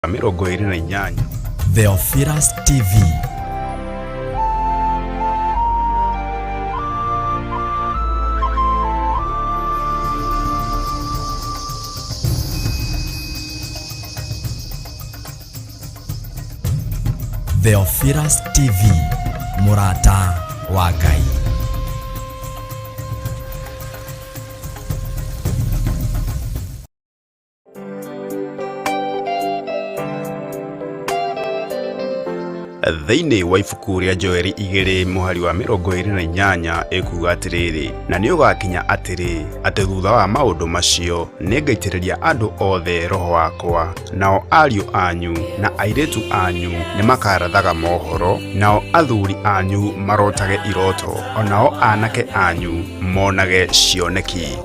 28. Theophilus TV. Theophilus TV, mũrata wa Ngai. Thĩinĩ wa ibuku rĩa Joeli 2 mũhari wa 28 ĩkuga atĩrĩrĩ, na nĩ ũgakinya atĩrĩ, atĩ thutha wa maũndũ macio nĩngaitĩrĩria andũ othe roho wakwa, nao ariũ anyu na airĩtu anyu nĩmakarathaga mohoro, nao athuri anyu marotage iroto, onao anake anyu monage cioneki.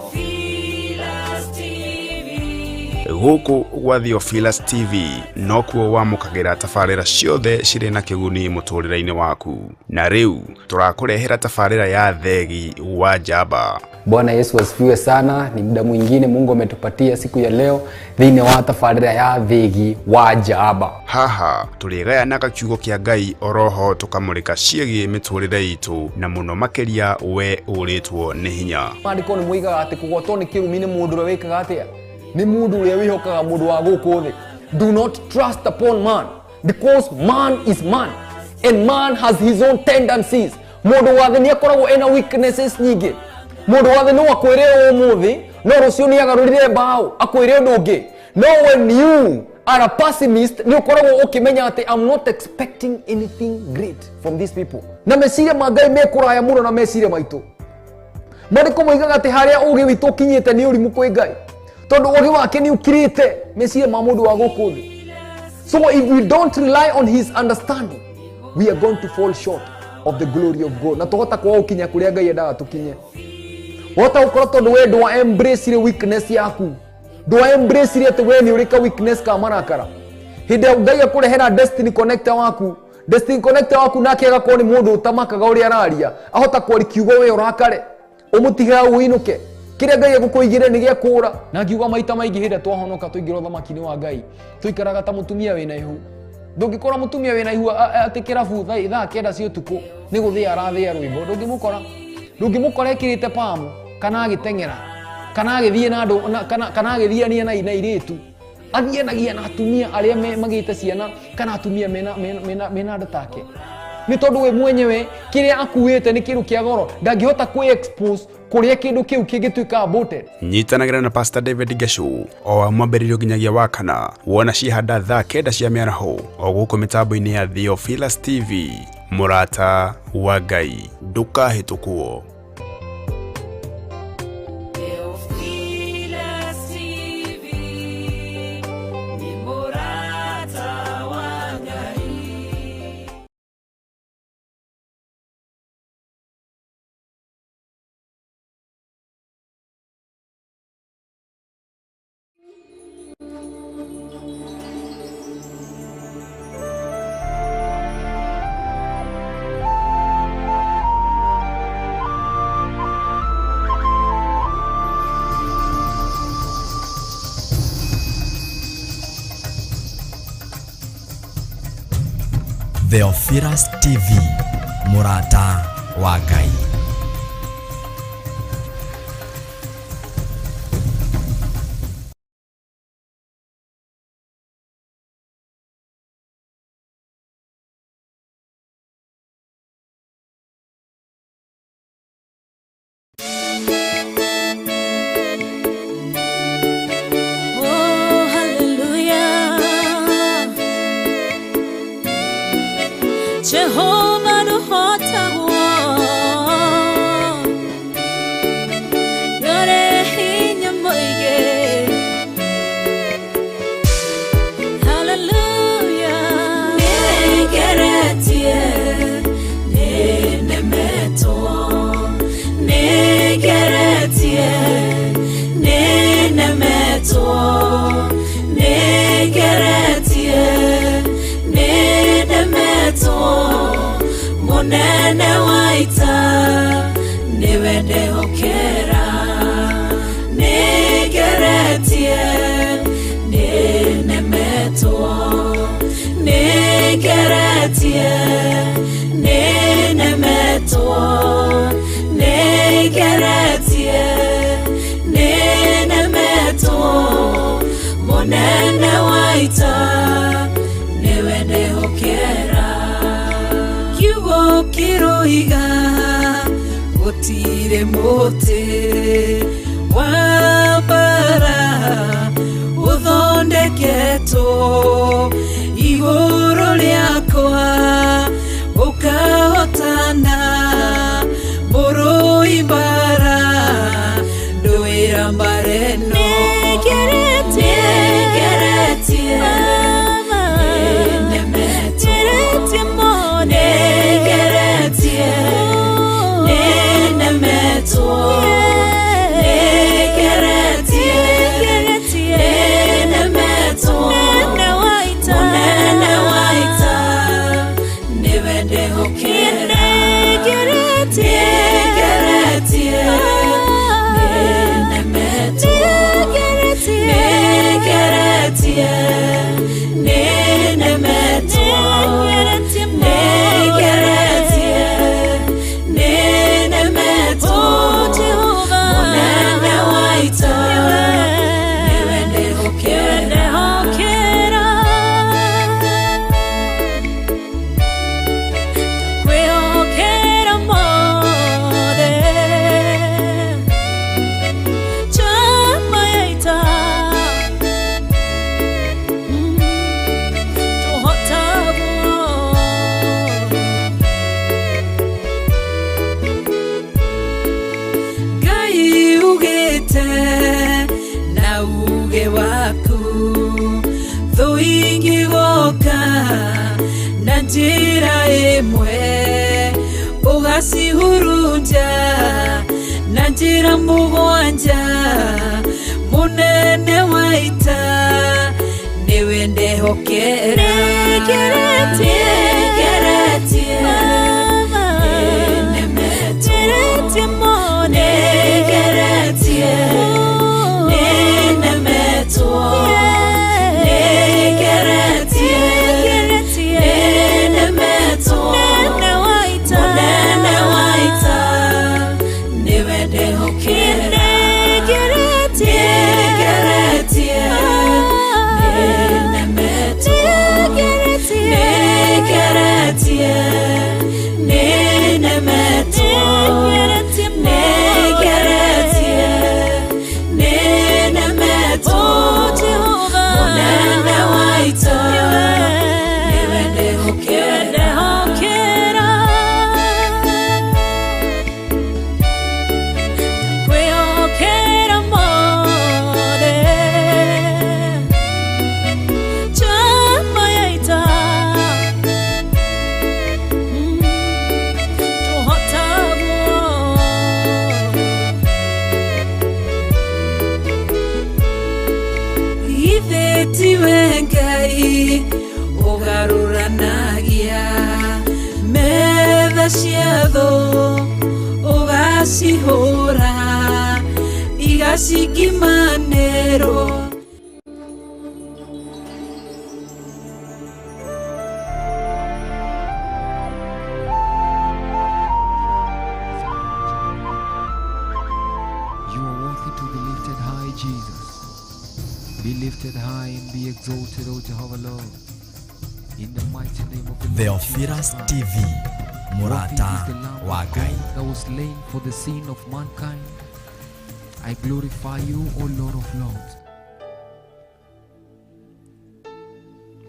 Gũkũ gwa Theophilus TV nokuo wamũkagĩra tabarĩra ciothe cirĩ na kĩguni mũtũrĩre-inĩ waku, na rĩu tũrakũrehera tabarĩra ya Thegi wa Njamba. Bwana Yesu asifiwe sana. Ni muda mwingine Mungu ametupatia siku ya leo thĩinĩ wa tabarĩra ya Thegi wa Njamba. Haha tũrĩgayanaga kiugo kĩa Ngai oroho tũkamũrĩka ciĩgiĩ mĩtũrĩre itũ, na mũno makĩria we ũrĩtwo nĩ hinya. Maandĩko nĩ moigaga atĩ kũgwatwo nĩ kĩrumi nĩ mũndũ ũrĩa wĩkaga atĩa? Nĩ mũndũ ũrĩa wĩhokaga mũndũ wa gũkũ thĩ. Do not trust upon man, because man is man and man has his own tendencies. Mũndũ wa thĩ nĩ akoragwo ena weaknesses nyingĩ. Mũndũ wa thĩ no akwĩre ũmũthĩ, no rũciũ nĩ agarũrire mbaũ akwĩre ũndũ ũngĩ. No when you are a pessimist, nĩ ũkoragwo ũkĩmenya atĩ I'm not expecting anything great from these people. Na meciria ma Ngai me kũraya mũno na meciria maitũ. Maandĩko moigaga atĩ harĩa ũũgĩ witũ ũkinyĩte nĩ ũrimũ kwĩ Ngai, tondũ ũũgĩ wake nĩ ũkirĩte meciria ma mũndũ wa gũkũ thĩ. So if we don't rely on his understanding, we are going to fall short of the glory of God. Na tũhota kwaga gũkinya kũrĩa Ngai endaga tũkinye. Wahota gũkorwo tondũ we ndwa embrace weakness yaku, ndwa embrace atĩ we nĩ ũrĩ ka weakness ka marakara. Hĩndĩ ĩrĩa Ngai akũrehera destiny connector waku, destiny connector waku nake agakorwo nĩ mũndũ ũtamakaga ũrĩa araria, ahota kwaria kiugo we ũrakare, ũmũtige hau ũinũke. Kĩrĩa Ngai egũkũigĩre nĩ gĩa kũũra. Na ngiuga maita maingĩ hĩndĩ ĩrĩa twahonoka twaingĩra ũthamaki-inĩ wa Ngai, tũikaraga ta mũtumia wĩna ihu. Ndũngĩkora mũtumia wĩna ihu atĩ kĩrabu thaa 9 cia ũtukũ nĩ gũthĩa arathĩa rwĩmbo, ndũngĩmũkora. Ndũngĩmũkora ekĩrĩte pamu, kana agĩteng'era, kana agĩthiĩ na andũ, na, kana, kana agĩthiania na airĩtu. Athianagia na atumia arĩa magĩte ciana, kana atumia mena nda take. Nĩ tondũ we mwenyewe kĩrĩa akuĩte nĩ kĩndũ kĩa goro, ndangĩhota kwĩ-expose kũrĩa kĩndũ kĩu kĩngĩtuĩka aborted. Nyitanagĩra na Pastor David Geshu o wa mwambĩrĩrio nginyagia wa kana, wona ciehanda thaa 9 cia mĩaraho o gũkũ mĩtambo-inĩ ya Theophilus TV. Mũrata wa Ngai, ndũkahĩtũkwo. Theophilus TV, mũrata wa Ngai. Oh, hallelujah. Jehovah nuhotagwo, yore hinya mũingĩ. Hallelujah. Nĩngeretie, nĩnemetwo, nĩngeretie, nĩnemetwo, nĩngeretie, nĩnemetwo. Mũnene wa ita nĩwe ndehokera, nĩngeretie, nĩnemetwo. Nĩnemetwo, nĩngeretie, nĩnemetwo, nĩngeretie, nĩnemetwo, mũnene wa ita nĩwe ndehokera. Kiugo kĩroiga gũtirĩ mũtĩ wa mbara ũthondeketwo igũrũ rĩakwa ũkahotana mũrũi mbara ndũĩra mbara ĩno. Nĩngeretie, nĩnemetwo, nĩngeretie, nĩnemetwo, nĩngeretie, nĩnemetwo, mũnene wa ita nĩwe ndehokera. Nĩngeretie, nĩnemetwo, nĩngeretie, nĩnemetwo, nĩngeretie, nĩnemetwo, mũnene wa ita nĩwe ndehokera. Kwĩhokera mothe chama ya ita tũhotagwo. Ngai ugĩte na uge waku thũ ingĩgoka na njĩra ĩmwe ũgacihurunja na njĩra mũgwanja mũnene wa ita nĩwe ndehokera. Nĩngeretie, nĩnemetwo, nĩngeretie, nĩnemetwo, nĩngeretie, nĩnemetwo, mũnene wa ita nĩwe ndehokera. Nĩngeretie, nĩnemetwo, nĩngeretie, nĩnemetwo, nĩngeretie, nĩnemetwo, mũnene wa ita nĩwe ndehokera. Kwĩhokera mothe chama ya ita tũhotagwo. Ithe tiwe Ngai ũgarũranagia metha cia thũ ũgacihũra igacikimanĩrwo. You are worthy to be lifted high, Jesus. Be lifted high and be exalted, O Jehovah Lord. In the mighty name of the Lord Jesus Theophilus Christ. TV, Worthy is mũrata the Lamb wa of Ngai. God that was slain for the sin of mankind. I glorify you, O Lord of Lords.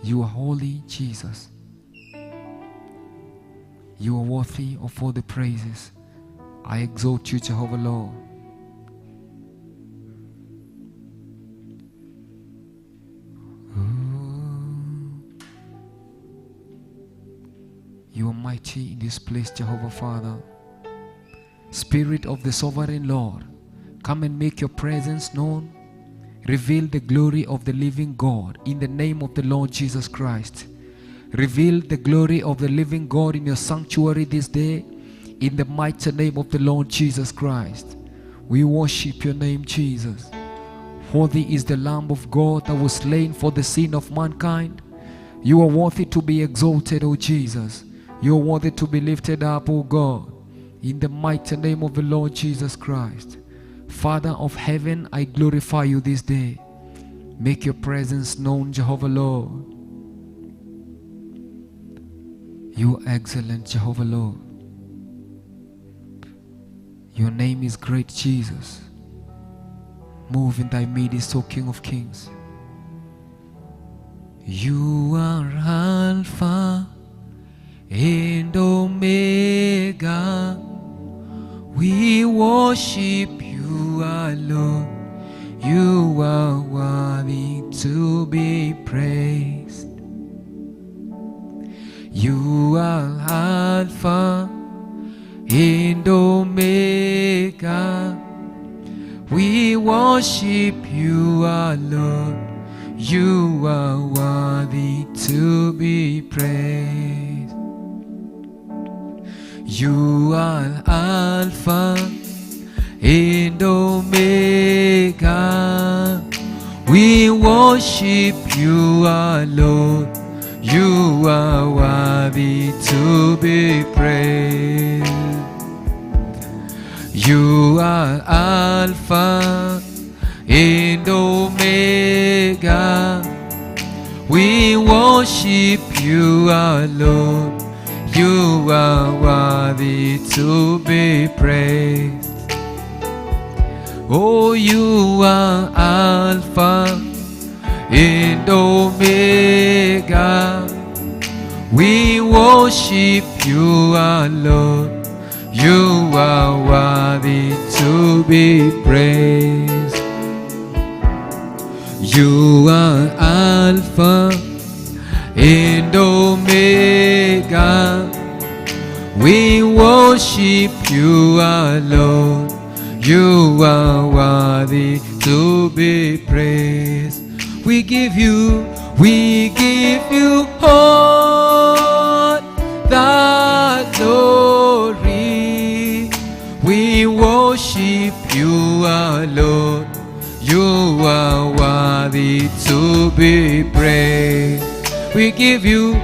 You are holy, Jesus. You are worthy of all the praises. I exalt you, Jehovah Lord. You are mighty in this place, Jehovah Father. Spirit of the sovereign Lord, come and make your presence known. Reveal the glory of the living God in the name of the Lord Jesus Christ. Reveal the glory of the living God in your sanctuary this day, in the mighty name of the Lord Jesus Christ. We worship your name, Jesus. Worthy is the Lamb of God that was slain for the sin of mankind. You are worthy to be exalted, O Jesus. You are worthy to be lifted up, O God, in the mighty name of the Lord Jesus Christ. Father of heaven, I glorify you this day. Make your presence known, Jehovah Lord. You are excellent, Jehovah Lord. Your name is great, Jesus. Move in thy midst, O King of Kings. You are Alpha and Omega. We worship you, our Lord. You are worthy to be praised. You are Alpha and Omega. We worship you, our Lord. You are worthy to be praised. You are Alpha and Omega. We worship you, our Lord. You are worthy to be praised. You are Alpha and Omega. We worship you, our Lord. You are worthy to be praised. Oh, you are Alpha and Omega. We worship you, our Lord. You are worthy to be praised. You are Alpha and Omega. We worship you, our Lord. You are worthy to be praised. We give you all the glory. We worship you, our Lord. You are worthy to be praised. We give you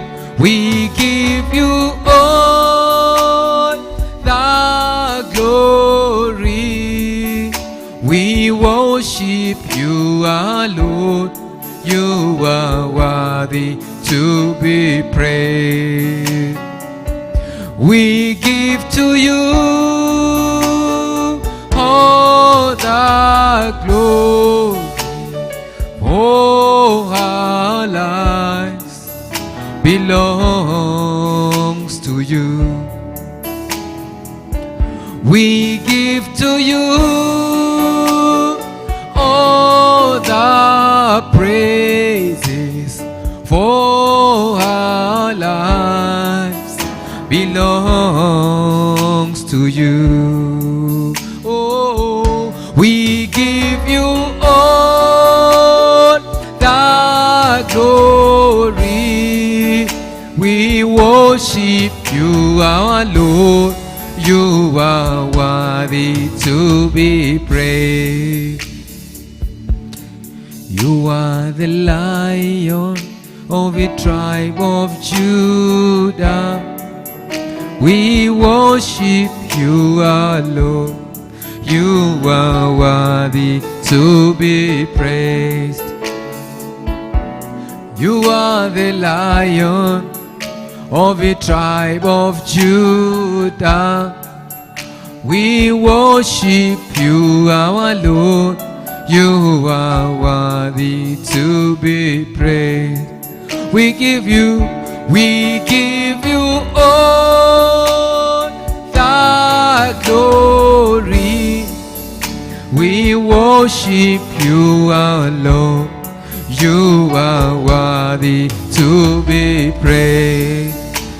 all the glory. We worship you, our Lord. You are worthy to be praised. We give to you all the glory for our lives belongs to you. We give to you all the praises for our lives belongs to you. Oh, we give you all the glory. We worship you, our Lord. You are worthy to be praised. You are the Lion of the tribe of Judah. We worship you, our Lord. You are worthy to be praised. You are the Lion of the tribe of Judah. We worship you, our Lord. You are worthy to be praised. We give you all the glory. We worship you, our Lord. You are worthy to be praised.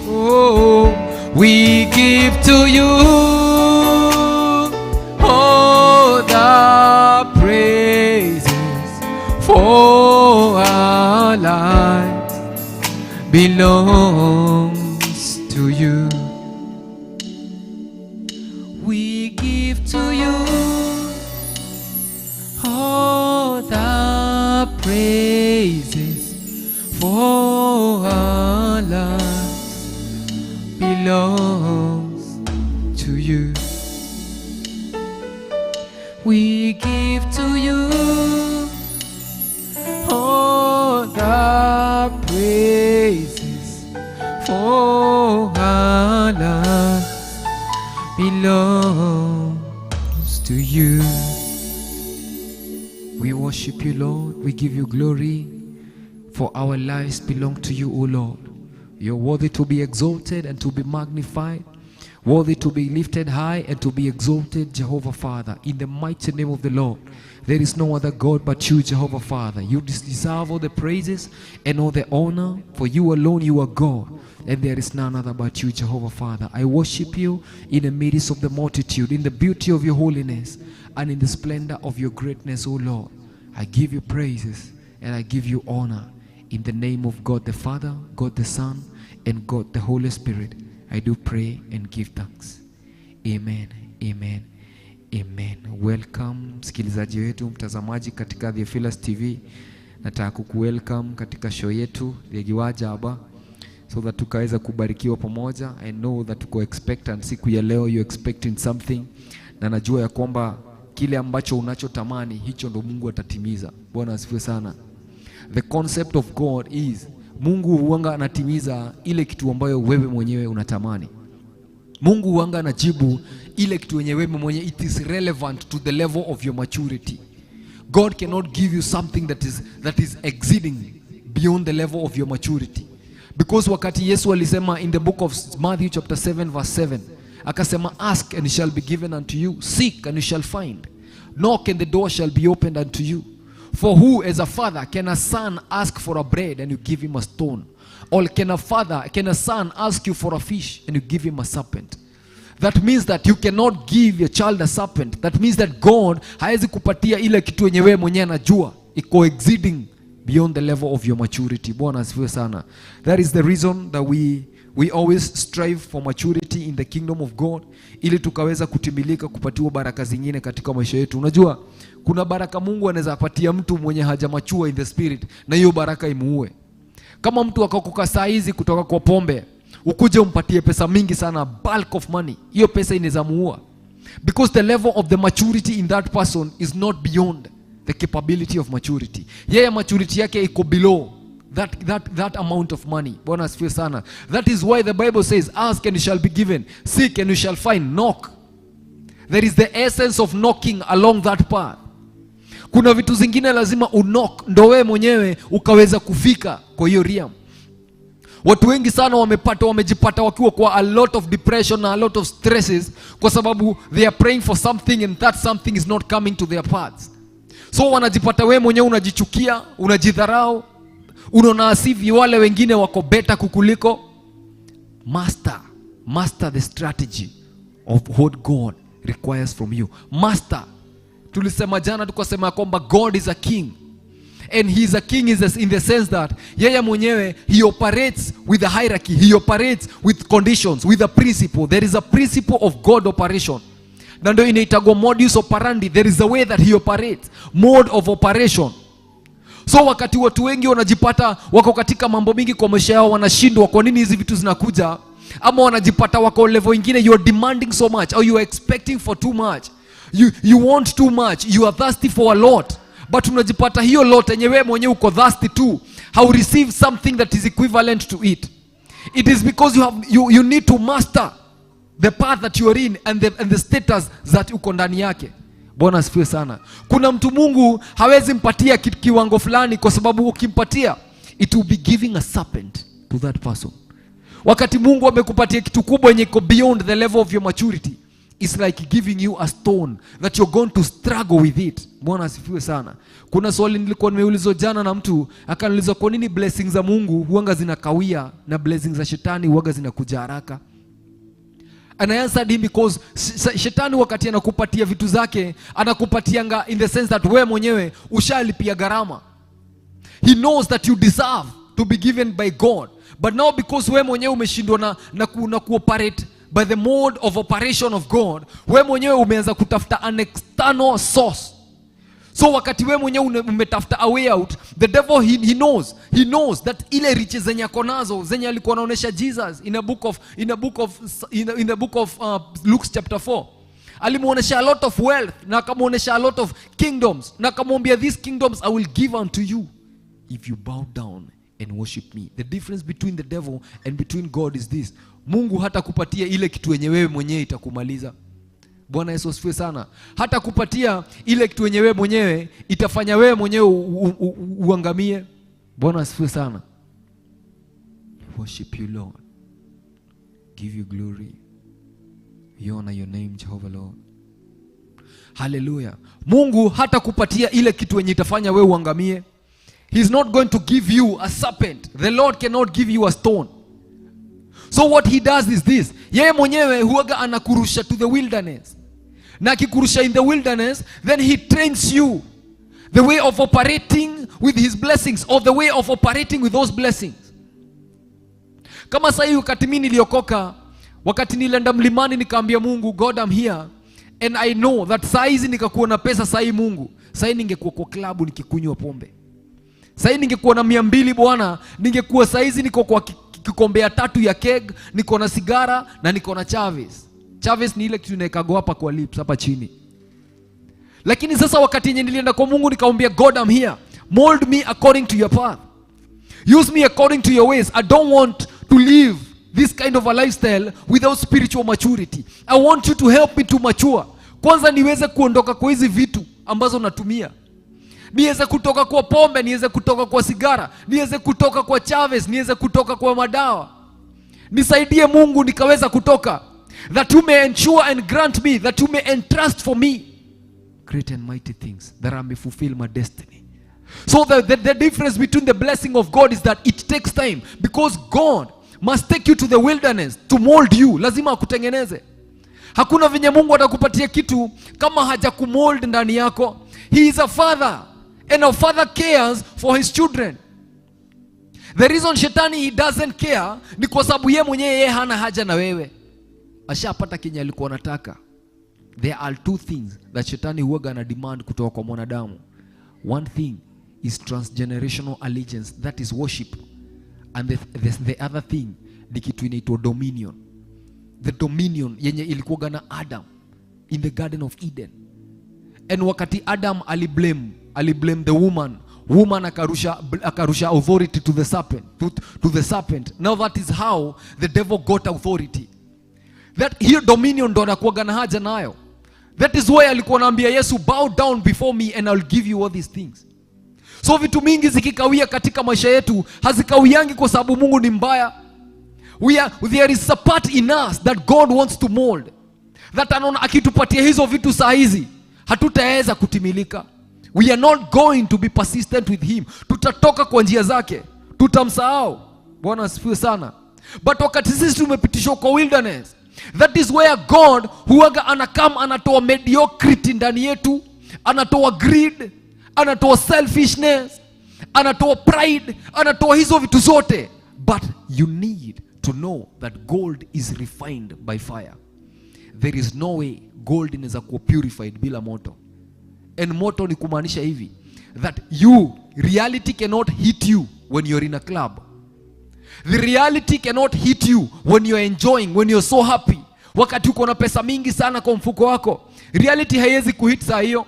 Oh, we give to you all the praises for our lives belongs to you. We give to you all the Belongs to you. We give to you all the praises, for our lives belongs to you. We worship you, Lord. We give you glory, for our lives belong to you, O Lord. You're worthy to be exalted and to be magnified, worthy to be lifted high and to be exalted, Jehovah Father. In the mighty name of the Lord, there is no other God but you, Jehovah Father. You deserve all the praises and all the honor, for you alone, you are God, and there is none other but you, Jehovah Father. I worship you in the midst of the multitude, in the beauty of your holiness, and in the splendor of your greatness, O Lord. I give you praises and I give you honor. In the name of God the Father, God the Son, and God the Holy Spirit, I do pray and give thanks. Amen, amen, amen. Welcome msikilizaji wetu, mtazamaji katika Theophilus TV. Nataka kukuwelcome katika show yetu Thegiwaja hapa, so that tukaweza kubarikiwa pamoja. I know that tuko expectant siku ya leo, you expecting something, na najua ya kwamba kile ambacho unachotamani hicho ndo Mungu atatimiza. Bwana asifiwe sana. The concept of God is Mungu huanga anatimiza ile kitu ambayo wewe mwenyewe unatamani. Mungu huanga anajibu ile kitu yenye wewe mwenyewe, it is relevant to the level of your maturity. God cannot give you something that is exceeding beyond the level of your maturity. Because wakati Yesu alisema in the book of Matthew chapter 7 verse 7, akasema, "Ask and it shall be given unto you, seek and you shall find, knock and the door shall be opened unto you. For who as a father can a son ask for a bread and you give him a stone? Or can a son ask you for a fish and you give him a serpent?" That means that you cannot give your child a serpent. That means that God hawezi kupatia ile kitu yenye wewe mwenyewe anajua iko exceeding beyond the level of your maturity. Bwana asifiwe sana. That is the reason that we always strive for maturity in the kingdom of God, ili tukaweza kutimilika kupatiwa baraka zingine katika maisha yetu. Unajua kuna baraka Mungu anaweza patia mtu mwenye hajamature in the spirit na hiyo baraka imuue. Kama mtu akaokoka saa hizi kutoka kwa pombe, ukuje umpatie pesa mingi sana, bulk of money, hiyo pesa inaweza muua, because the level of the maturity in that person is not beyond the capability of maturity. Yeye maturity yake iko below that amount of money. Bwana asifiwe sana. That is why the Bible says, "Ask and you shall be given, seek and you shall find, knock." There is the essence of knocking along that path. Kuna vitu zingine lazima uknock ndo wewe mwenyewe ukaweza kufika kwa hiyo realm. Watu wengi sana wamejipata wakiwa kwa a lot of depression na a lot of stresses kwa sababu they are praying for something and that something is not coming to their paths. So wanajipata wewe mwenyewe unajichukia, unajidharau, unaona as if wale wengine wako better kukuliko. Master the strategy of what God requires from you. Master. Tulisema jana, tukasema ya kwamba God is a king, and he is a king is in the sense that yeye mwenyewe, he operates with a hierarchy, he operates with conditions, with a principle. There is a principle of God operation, na ndio inaitagwa modus operandi. There is a way that he operates, mode of operation. So wakati watu wengi wanajipata wako katika mambo mingi kwa maisha yao, wanashindwa kwa nini hizi vitu zinakuja, ama wanajipata wako level ingine, you are demanding so much or you are expecting for too much, you want too much, you are thirsty for a lot, but unajipata hiyo lot yenye wewe mwenyewe uko thirsty tu, hau receive something that is equivalent to it. It is because you need to master the path that you are in and the status that uko ndani yake. Bwana asifiwe sana. Kuna mtu Mungu hawezi mpatia kiwango fulani kwa sababu ukimpatia, it will be giving a serpent to that person. Wakati Mungu amekupatia kitu kubwa yenye iko beyond the level of your maturity, it's like giving you a stone that you're going to struggle with it. Bwana asifiwe sana. Kuna swali nilikuwa nimeulizwa jana na mtu, akaniuliza kwa nini blessings za Mungu huanga zinakawia na blessings za shetani huanga zinakuja haraka. And I answered him because shetani wakati anakupatia vitu zake, anakupatianga in the sense that wewe mwenyewe ushalipia gharama. He knows that you deserve to be given by God, but now because wewe mwenyewe umeshindwa na kuoperate by the mode of operation of God, wewe mwenyewe umeanza kutafuta an external source. So wakati unajipata uko katika level ingine, So wakati wewe mwenyewe umetafuta a way out, the devil he knows that ile riches zenye ako nazo, zenye alikuwa anaonyesha Jesus in the book of Luke chapter 4, alimuonesha a lot of wealth na akamuonesha a lot of kingdoms na akamwambia, "These kingdoms I will give unto you if you bow down and worship me." The difference between the devil and between God is this: Mungu hata kupatia ile kitu yenye wewe mwenyewe itakumaliza. Bwana Yesu asifiwe sana. Hata kupatia ile kitu yenye wewe mwenyewe itafanya wewe mwenyewe uangamie. Bwana asifiwe sana. Worship you, Lord. Give you glory. We honor your name, Jehovah Lord. Hallelujah. Mungu hata kupatia ile kitu yenye itafanya wewe uangamie. He's not going to give you a serpent. The Lord cannot give you a stone. So what he does is this: yeye mwenyewe huaga anakurusha to the wilderness. Na akikurusha in the wilderness, then he trains you the way of operating with his blessings or the way of operating with those blessings. Kama sahii, wakati mi niliokoka, wakati nilienda mlimani nikaambia Mungu, "God, I'm here and I know that saa hizi nikakuwa na pesa sahii, Mungu, sahii ningekuwa kwa klabu nikikunywa pombe. Sahii ningekuwa na 200, Bwana, ningekuwa saizi niko kwa kikombe ya tatu ya keg, niko na sigara na niko na chavis." Chavis ni ile kitu inaekago hapa kwa lips hapa chini. Lakini sasa wakati yenye nilienda kwa Mungu nikamwambia, "God, I'm here. Mold me according to your path. Use me according to your ways. I don't want to live this kind of a lifestyle without spiritual maturity. I want you to help me to mature. Kwanza niweze kuondoka kwa hizi vitu ambazo natumia, niweze kutoka kwa pombe, niweze kutoka kwa sigara, niweze kutoka kwa chavis, niweze kutoka kwa madawa. Nisaidie Mungu nikaweza kutoka, that you may ensure and grant me, that you may entrust for me great and mighty things, that I may fulfill my destiny." So the difference between the blessing of God is that it takes time because God must take you to the wilderness to mold you. Lazima akutengeneze. Hakuna venye Mungu atakupatia kitu kama hajakumold ndani yako. He is a father and a father cares for his children. The reason shetani, he doesn't care, ni kwa sababu ye mwenyewe ye hana haja na wewe. Ashapata kenye alikuwa anataka. There are two things that shetani huwaga na demand kutoka kwa mwanadamu. One thing is transgenerational allegiance, that is worship. And the other thing ni kitu inaitwa dominion. The dominion yenye ilikuwaga na Adam in the Garden of Eden. And wakati Adam aliblame the woman, woman akarusha authority to the serpent, to the serpent. Now that is how the devil got authority. That hiyo dominion ndo anakuwaga na haja nayo. That is why alikuwa anaambia Yesu, "Bow down before me and I'll give you all these things." So vitu mingi zikikawia katika maisha yetu, hazikawiangi kwa sababu Mungu ni mbaya. There is a part in us that God wants to mold, that anaona akitupatia hizo vitu saa hizi hatutaweza kutimilika. We are not going to be persistent with him. Tutatoka kwa njia zake, tutamsahau. Bwana asifiwe sana. But wakati sisi tumepitishwa kwa wilderness, that is where God huwaga anakam, anatoa mediocrity ndani yetu, anatoa greed, anatoa selfishness, anatoa pride, anatoa hizo vitu zote. But you need to know that gold is refined by fire. There is no way gold inaweza kuwa purified bila moto. And moto ni kumaanisha hivi, that you reality cannot hit you when you're in a club. The reality cannot hit you when you're enjoying, when you're so happy, wakati uko na pesa mingi sana kwa mfuko wako. Reality haiwezi kuhit saa hiyo.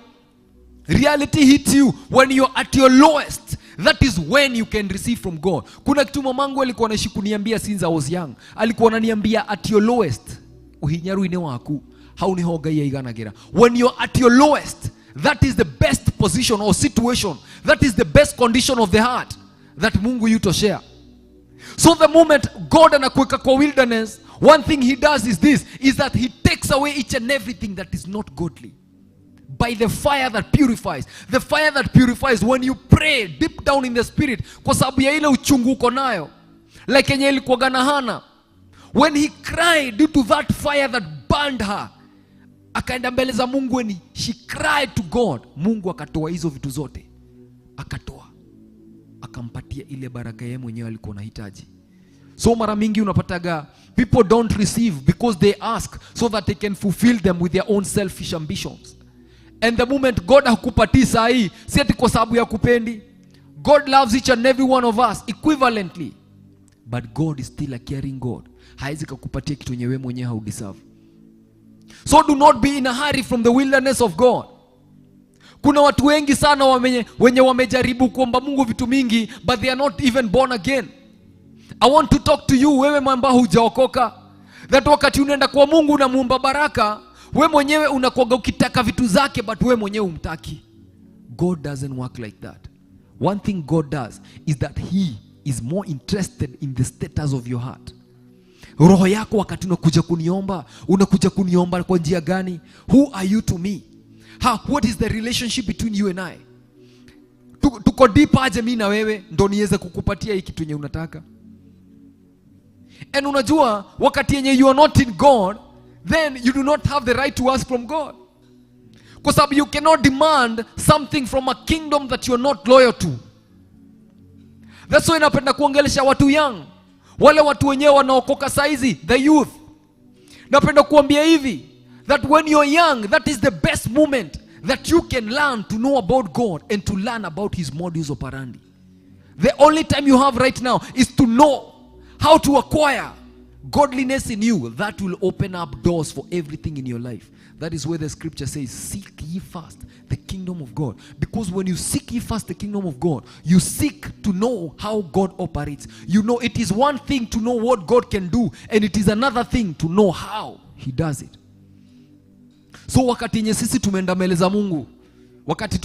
Reality hits you when you're at your lowest. That is when you can receive from God. Kuna kitu mamangu alikuwa anaishi kuniambia since I was young. Alikuwa ananiambia, "At your lowest, uhinyaru-inĩ waku, hau niho Ngai aiganagĩra." When you're at your lowest, that is the best position or situation, that is the best condition of the heart that Mungu yutoshea. So the moment God anakuweka kwa wilderness, one thing he does is this, is that he takes away each and everything that is not godly by the fire that purifies. The fire that purifies, when you pray deep down in the spirit, kwa sababu ya ile uchungu uko nayo, like yenye ilikuwaga na Hana. When he cried due to that fire that burned her, akaenda mbele za Mungu, when she cried to God, Mungu akatoa hizo vitu zote, akatoa, akampatia ile baraka yeye mwenyewe alikuwa anahitaji. So mara mingi unapataga people don't receive because they ask so that they can fulfill them with their own selfish ambitions. And the moment God hakupatii saa hii, si ati kwa sababu ya kupendi. God loves each and every one of us equivalently, but God is still a caring God. Hawezi kakupatia kitu yenye wewe mwenyewe haudeserve. So do not be in a hurry from the wilderness of God. Kuna watu wengi sana wenye wamejaribu kuomba Mungu vitu mingi, but they are not even born again. I want to talk to you, wewe ambao hujaokoka, that wakati unaenda kwa Mungu unamuomba baraka, we mwenyewe unakuwaga ukitaka vitu zake, but we mwenyewe umtaki. God doesn't work like that. One thing God does is that he is more interested in the status of your heart. Roho yako wakati unakuja kuniomba, unakuja kuniomba kwa njia gani? Who are you to me? What is the relationship between you and I? Tuko deep aje mi na wewe ndo niweze kukupatia hii kitu yenye unataka? And unajua wakati yenye you are not in God, then you do not have the right to ask from God. Kwa sababu you cannot demand something from a kingdom that you are not loyal to. That's why napenda kuongelesha watu young, wale watu wenyewe wanaokoka saizi, the youth. Napenda kuambia hivi, that when you're young, that is the best moment that you can learn to know about God and to learn about his modus operandi. The only time you have right now is to know how to acquire godliness in you. That will open up doors for everything in your life. That is where the scripture says, seek ye first the kingdom of God. Because when you seek ye first the kingdom of God, you seek to know how God operates. You know, it is one thing to know what God can do, and it is another thing to know how he does it. So wakati yenye sisi tumeenda mbele za Mungu, wakati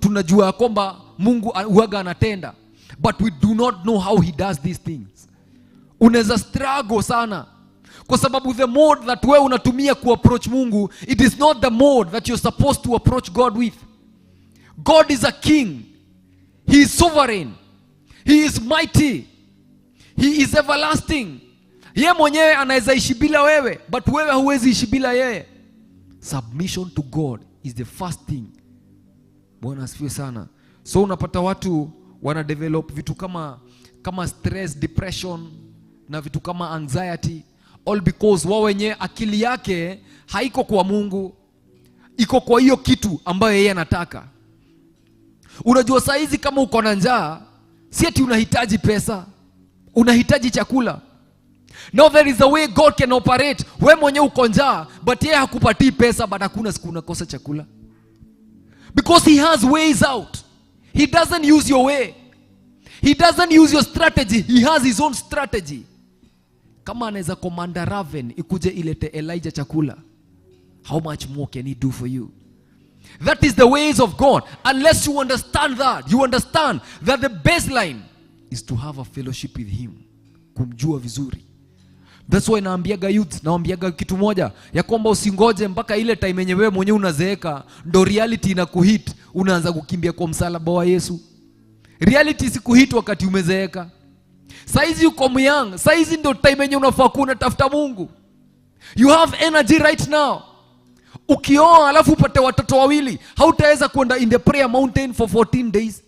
tunajua kwamba Mungu huwaga anatenda, but we do not know how he does these things. Unaweza struggle sana, kwa sababu the mode that wewe unatumia kuapproach Mungu, it is not the mode that you're supposed to approach God with. God is a king. He is sovereign. He is mighty. He is everlasting. Ye mwenyewe anaweza ishi bila wewe, but wewe huwezi ishi bila yeye. Submission to God is the first thing. Bwana asifiwe sana. So unapata watu wana develop vitu kama stress, depression na vitu kama anxiety, all because wao wenyewe akili yake haiko kwa Mungu, iko kwa hiyo kitu ambayo yeye anataka. Unajua saa hizi kama uko na njaa, si ati unahitaji pesa, unahitaji chakula. Now there is a way God can operate. We mwenyewe uko njaa, but yeye hakupatii pesa, but hakuna siku unakosa chakula. Because he has ways out. He doesn't use your way. He doesn't use your strategy. He has his own strategy. Kama anaweza command raven ikuje ilete Elijah chakula, how much more can he do for you? That is the ways of God. Unless you understand that, you understand that the baseline is to have a fellowship with him. Kumjua vizuri. That's why naambiaga youth, naambiaga kitu moja, ya kwamba usingoje mpaka ile time yenye wewe mwenyewe unazeeka ndo reality inakuhit, unaanza kukimbia kwa msalaba wa Yesu. Reality isikuhit wakati umezeeka. Saizi uko young, saizi ndo time yenye unafaa kuwa unatafuta Mungu. You have energy right now. Ukioa alafu upate watoto wawili, hautaweza kwenda in the prayer mountain for 14 days.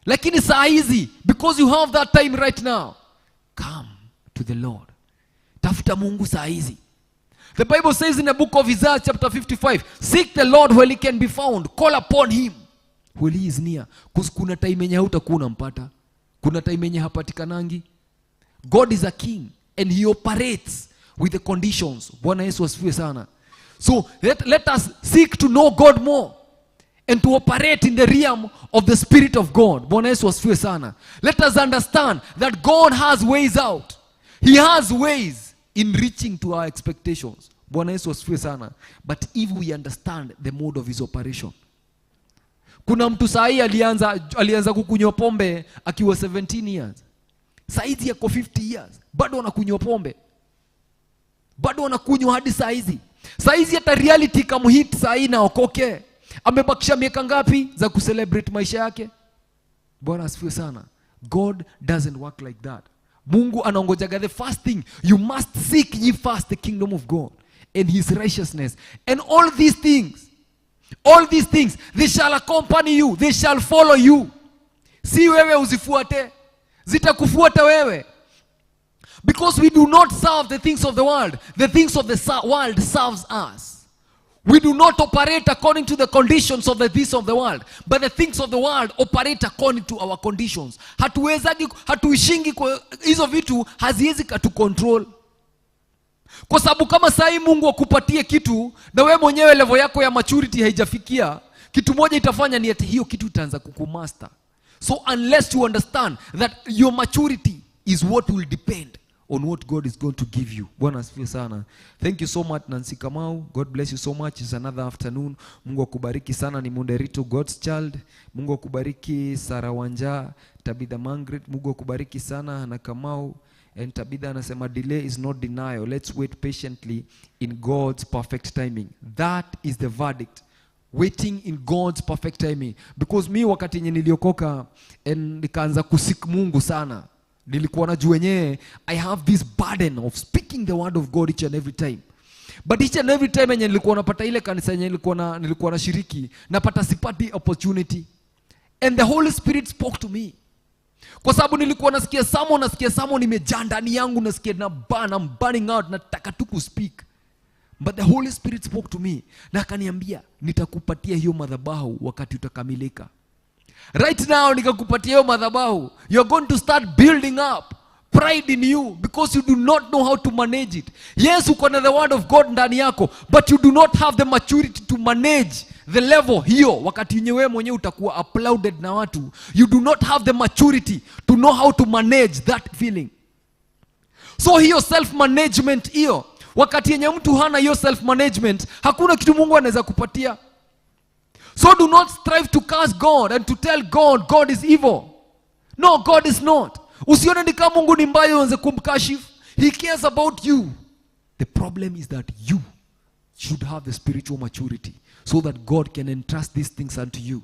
Lakini saa hizi, because you have that time right now, come to the Lord. Tafuta Mungu saa hizi. The Bible says in the book of Isaiah chapter 55, seek the Lord while he can be found, call upon him while he is near. Because kuna time yenye hautakuwa unampata. Kuna time yenye hapatikanangi. God is a king and he operates with the conditions. Bwana Yesu asifiwe sana. So let us seek to know God more and to operate in the realm of the Spirit of God. Bwana Yesu asifiwe sana. Let us understand that God has ways out. He has ways in reaching to our expectations. Bwana Yesu asifiwe sana. But if we understand the mode of his operation. Kuna mtu sahi alianza kukunywa pombe akiwa 17 years. Saizi yako 50 years, bado anakunywa pombe. Bado anakunywa hadi saizi. Saizi hata reality kamhit sahi na okoke. Amebakisha miaka ngapi za kucelebrate maisha yake? Bwana asifiwe sana. God doesn't work like that. Mungu anaongojaga the first thing, you must seek ye first the kingdom of God and his righteousness. And all these things, all these things, they shall accompany you, they shall follow you. Si wewe uzifuate, zitakufuata wewe. Because we do not serve the things of the world. The things of the world serves us. We do not operate according to the conditions of the things of the world, but the things of the world operate according to our conditions. Hatuwezagi, hatuishingi kwa hizo vitu, haziwezi katu control, kwa sababu kama sahii Mungu akupatie kitu na wewe mwenyewe level yako ya maturity haijafikia, kitu moja itafanya ni ati hiyo kitu itaanza kukumaster. So unless you understand that your maturity is what will depend on what God is going to give you. Bwana asifiwe sana. Thank you so much, Nancy Kamau. God bless you so much. It's another afternoon. Mungu akubariki sana. Ni Munderito, God's child. Mungu akubariki, Sarah Wanja, Tabitha Mangrit. Mungu akubariki sana na Kamau. And Tabitha anasema, "Delay is not denial. Let's wait patiently in God's perfect timing." That is the verdict. Waiting in God's perfect timing. Because mi wakati yenye niliokoka and nikaanza kuseek Mungu sana, nilikuwa najua wenyewe I have this burden of speaking the word of God each and every time. But each and every time yenye nilikuwa napata ile kanisa yenye nilikuwa nashiriki, napata sipati opportunity. And the Holy Spirit spoke to me, kwa sababu nilikuwa nasikia sermon imejaa ndani yangu, nasikia na burn, I'm burning out, nataka tu kuspeak. But the Holy Spirit spoke to me na akaniambia, "Nitakupatia hiyo madhabahu wakati utakamilika. Right now nikakupatia hiyo madhabahu, you're going to start building up pride in you because you do not know how to manage it. Yes, uko na the word of God ndani yako, but you do not have the maturity to manage the level hiyo. Wakati yenye wewe mwenyewe utakuwa applauded na watu, you do not have the maturity to know how to manage that feeling." So hiyo self management hiyo, wakati yenye mtu hana hiyo self management, hakuna kitu Mungu anaweza kupatia. So do not strive to curse God and to tell God, God is evil. No, God is not. Usione ni kama Mungu ni mbaya uanze kumkashifu. He cares about you. The problem is that you should have the spiritual maturity so that God can entrust these things unto you.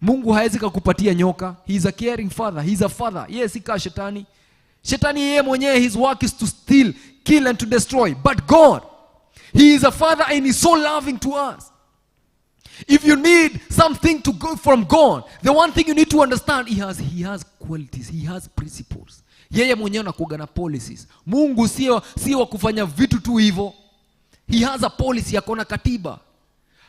Mungu hawezi kakupatia nyoka. He is a caring father. He is a father. Yes, si kaa shetani. Shetani yeye mwenyewe, his work is to steal, kill and to destroy. But God, he is a father and he's so loving to us. If you need something to go from God, the one thing you need to understand, he has qualities, he has principles. Yeye mwenyewe anakuwaga na policies. Mungu sio wa kufanya vitu tu hivyo. He has a policy, akona katiba.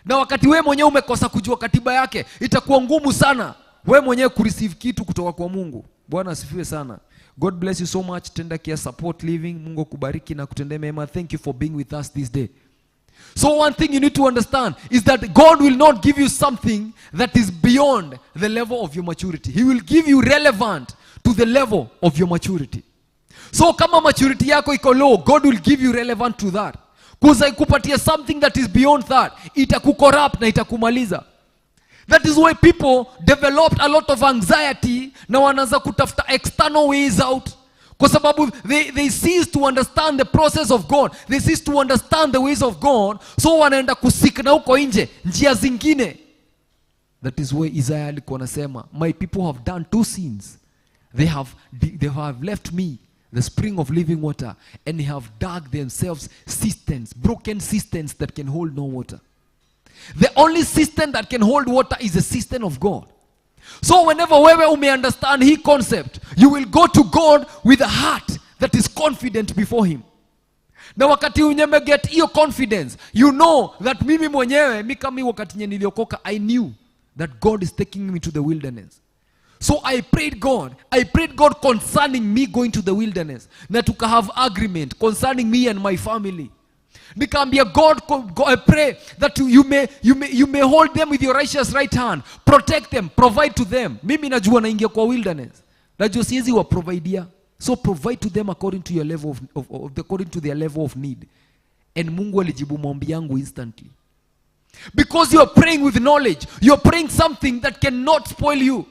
Na wakati wewe mwenyewe umekosa kujua katiba yake, itakuwa ngumu sana wewe mwenyewe kureceive kitu kutoka kwa Mungu. Bwana asifiwe sana. God bless you so much. Tenda Care Support Living. Mungu akubariki na kutendea mema. Thank you for being with us this day. So one thing you need to understand is that God will not give you something that is beyond the level of your maturity. He will give you relevant to the level of your maturity. So kama maturity yako iko low, God will give you relevant to that. Kuza ikupatia something that is beyond that, itakucorrupt na itakumaliza. That is why people developed a lot of anxiety na wanaanza kutafuta external ways out, kwa sababu they cease to understand the process of God. They cease to understand the ways of God. So wanaenda kuseek na huko nje njia zingine. That is why Isaiah alikuwa anasema, "My people have done two sins. They have left me, the spring of living water, and they have dug themselves cisterns, broken cisterns that can hold no water." The only cistern that can hold water is the cistern of God. So whenever wewe umeunderstand hii concept, you will go to God with a heart that is confident before him. Na wakati umeget hiyo confidence, you know that mimi mwenyewe, mi kama wakati nye niliokoka, I knew that God is taking me to the wilderness. So I prayed God. I prayed God concerning me going to the wilderness. Na tuka have agreement concerning me and my family. Nikaambia God, I pray that you may hold them with your righteous right hand, protect them, provide to them. Mimi najua naingia kwa wilderness. Najua siwezi waprovidea. So provide to them according to your level of according to their level of need. And Mungu alijibu maombi yangu instantly. Because you are praying with knowledge. You are praying something that cannot spoil you.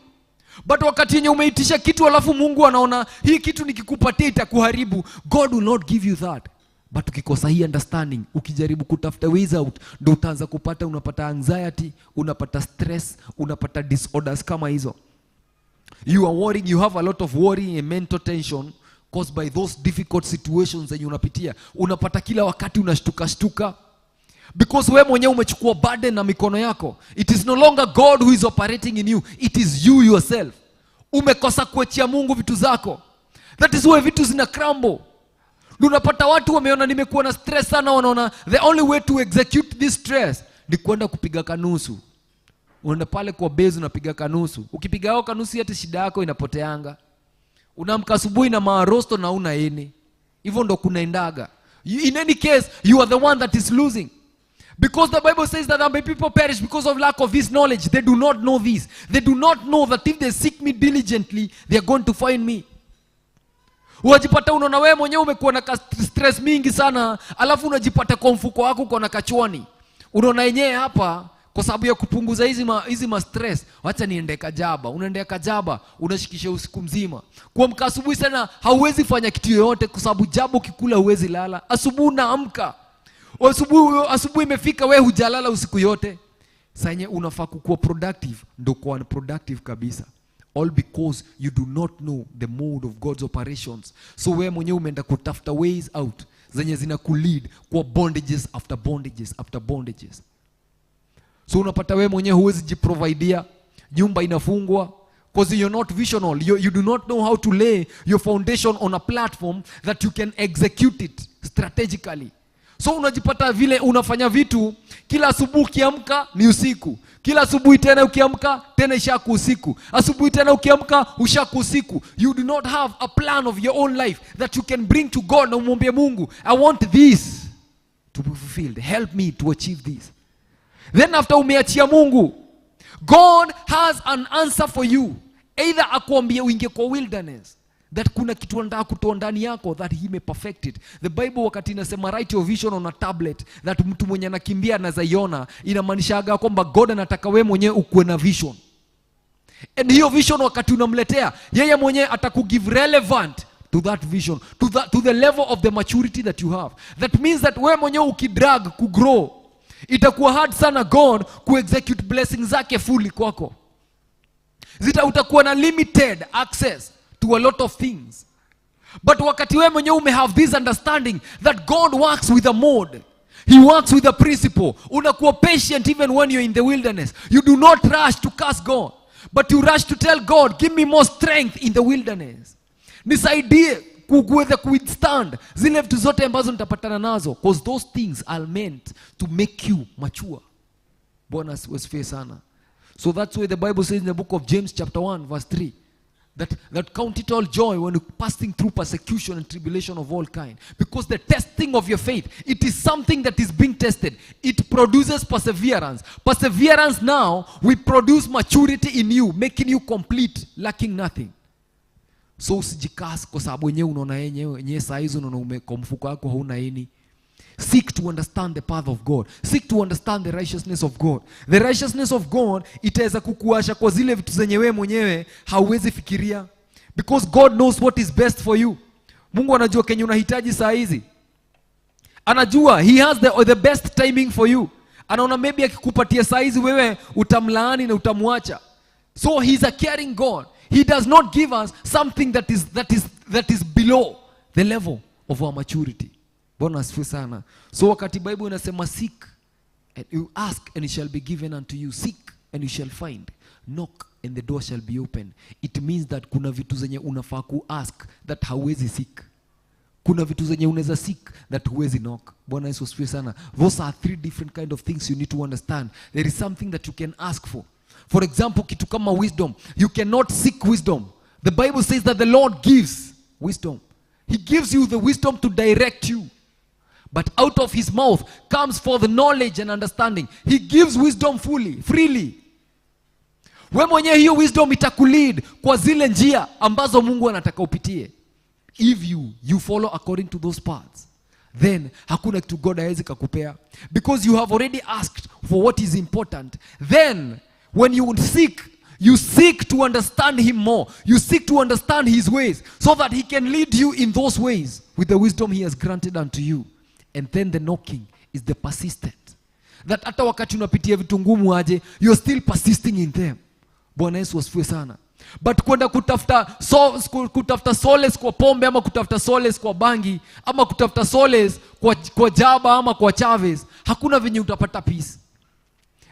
But wakati yenye umeitisha kitu alafu Mungu anaona hii kitu nikikupatia itakuharibu, God will not give you that. But ukikosa hii understanding, ukijaribu kutafuta ways out, ndo utaanza kupata, unapata anxiety, unapata stress, unapata disorders kama hizo. You are worrying, you have a lot of worry and mental tension caused by those difficult situations zenye unapitia. Unapata kila wakati unashtuka shtuka because we mwenyewe umechukua burden na mikono yako. It is no longer God who is operating in you, it is you yourself. Umekosa kuachia Mungu vitu zako. That is why vitu zina crumble. Unapata watu wameona nimekuwa na stress sana, wanaona the only way to execute this stress ni kwenda kupiga kanusu. Unaenda pale kwa base unapiga kanusu. Ukipiga hao kanusu, hata shida yako inapoteanga. Unaamka asubuhi na maarosto na una eni. Hivyo ndo kunaendaga. In any case, you are the one that is losing. Because the Bible says that my people perish because of lack of this knowledge. They do not know this. They do not know that if they seek me diligently, they are going to find me. Unajipata unaona wewe mwenyewe umekuwa na stress mingi sana, alafu unajipata kwa mfuko wako uko na kachwani. Unaona yenyewe hapa kwa sababu ya kupunguza hizi ma stress, wacha niende kajaba. Unaendea kajaba, unashikisha usiku mzima. Kuamka asubuhi sana hauwezi fanya kitu yoyote kwa sababu jaba ukikula huwezi lala. Asubuhi unaamka. Asubuhi imefika, wewe hujalala usiku yote. Saa yenye unafaa kukuwa productive ndo kuwa unproductive kabisa. All because you do not know the mode of God's operations. So wewe mwenyewe umeenda kutafuta ways out zenye zina kulead kwa bondages after bondages after bondages. So unapata wewe mwenyewe huwezi jiprovidea, nyumba inafungwa because you're not visional. You do not know how to lay your foundation on a platform that you can execute it strategically. So unajipata vile unafanya vitu kila asubuhi ukiamka ni usiku, kila asubuhi tena ukiamka tena ishaku usiku, asubuhi tena ukiamka ushaku usiku. You do not have a plan of your own life that you can bring to God na umwambie Mungu, "I want this to be fulfilled, help me to achieve this." Then after umeachia Mungu, God has an answer for you. Either akuambie uingie kwa wilderness, that kuna kitu anataka kutoa ndani yako that he may perfect it. The Bible wakati inasema write your vision on a tablet, that mtu mwenye anakimbia anaweza iona, inamaanishaga kwamba God anataka wewe mwenyewe ukuwe na vision. And hiyo vision wakati unamletea yeye mwenyewe, atakugive relevant to that vision, to the level of the maturity that you have. That means that wewe mwenyewe ukidrag kugrow, itakuwa hard sana God kuexecute blessings zake fully kwako. Zita utakuwa na limited access to a lot of things. But wakati wewe mwenyewe ume have this understanding that God works with a mode, he works with a principle, unakuwa patient even when you're in the wilderness. You do not rush to curse God, but you rush to tell God, "Give me more strength in the wilderness. Nisaidie kuweza kuwithstand zile vitu zote ambazo nitapatana nazo," because those things are meant to make you mature. Bwana asifiwe sana. So that's why the Bible says in the book of James chapter 1 verse 3 that count it all joy when you're passing through persecution and tribulation of all kind, because the testing of your faith, it is something that is being tested. It produces perseverance. Perseverance now will produce maturity in you, making you complete, lacking nothing. So usijicurse kwa sababu wenyewe unaona yenyewe saa hizo unaona kwa mfuko wako hauna ini. Seek to understand the path of God. Seek to understand the righteousness of God. The righteousness of God itaweza kukuasha kwa zile vitu zenye wewe mwenyewe hauwezi fikiria, because God knows what is best for you. Mungu anajua kenye unahitaji saa hizi. Anajua, he has the best timing for you. Anaona maybe akikupatia saa hizi, wewe utamlaani na utamwacha. So he's a caring God. He does not give us something that is below the level of our maturity. Bwana asifiwe sana. So wakati Bible inasema seek and you ask and it shall be given unto you, seek and you shall find, knock and the door shall be open, it means that kuna vitu zenye unafaa ku ask that hauwezi seek. Kuna vitu zenye unaweza seek that huwezi knock. Bwana Yesu asifiwe sana. Those are three different kind of things you need to understand. There is something that you can ask for. For example, kitu kama wisdom. You cannot seek wisdom. The Bible says that the Lord gives wisdom. He gives you the wisdom to direct you, but out of his mouth comes forth knowledge and understanding. He gives wisdom fully, freely. We mwenyewe hiyo wisdom itakulead kwa zile njia ambazo Mungu anataka upitie. If you follow according to those paths, then hakuna kitu God hawezi kakupea, because you have already asked for what is important. Then when you seek, you seek to understand him more. You seek to understand his ways so that he can lead you in those ways with the wisdom he has granted unto you. And then the knocking is the persistent, that hata wakati unapitia vitu ngumu aje, you're still persisting in them. Bwana Yesu asifiwe sana. But kwenda kutafuta solace kwa pombe, ama kutafuta solace kwa bangi, ama kutafuta solace kwa jaba ama kwa Chavez, hakuna venye utapata peace.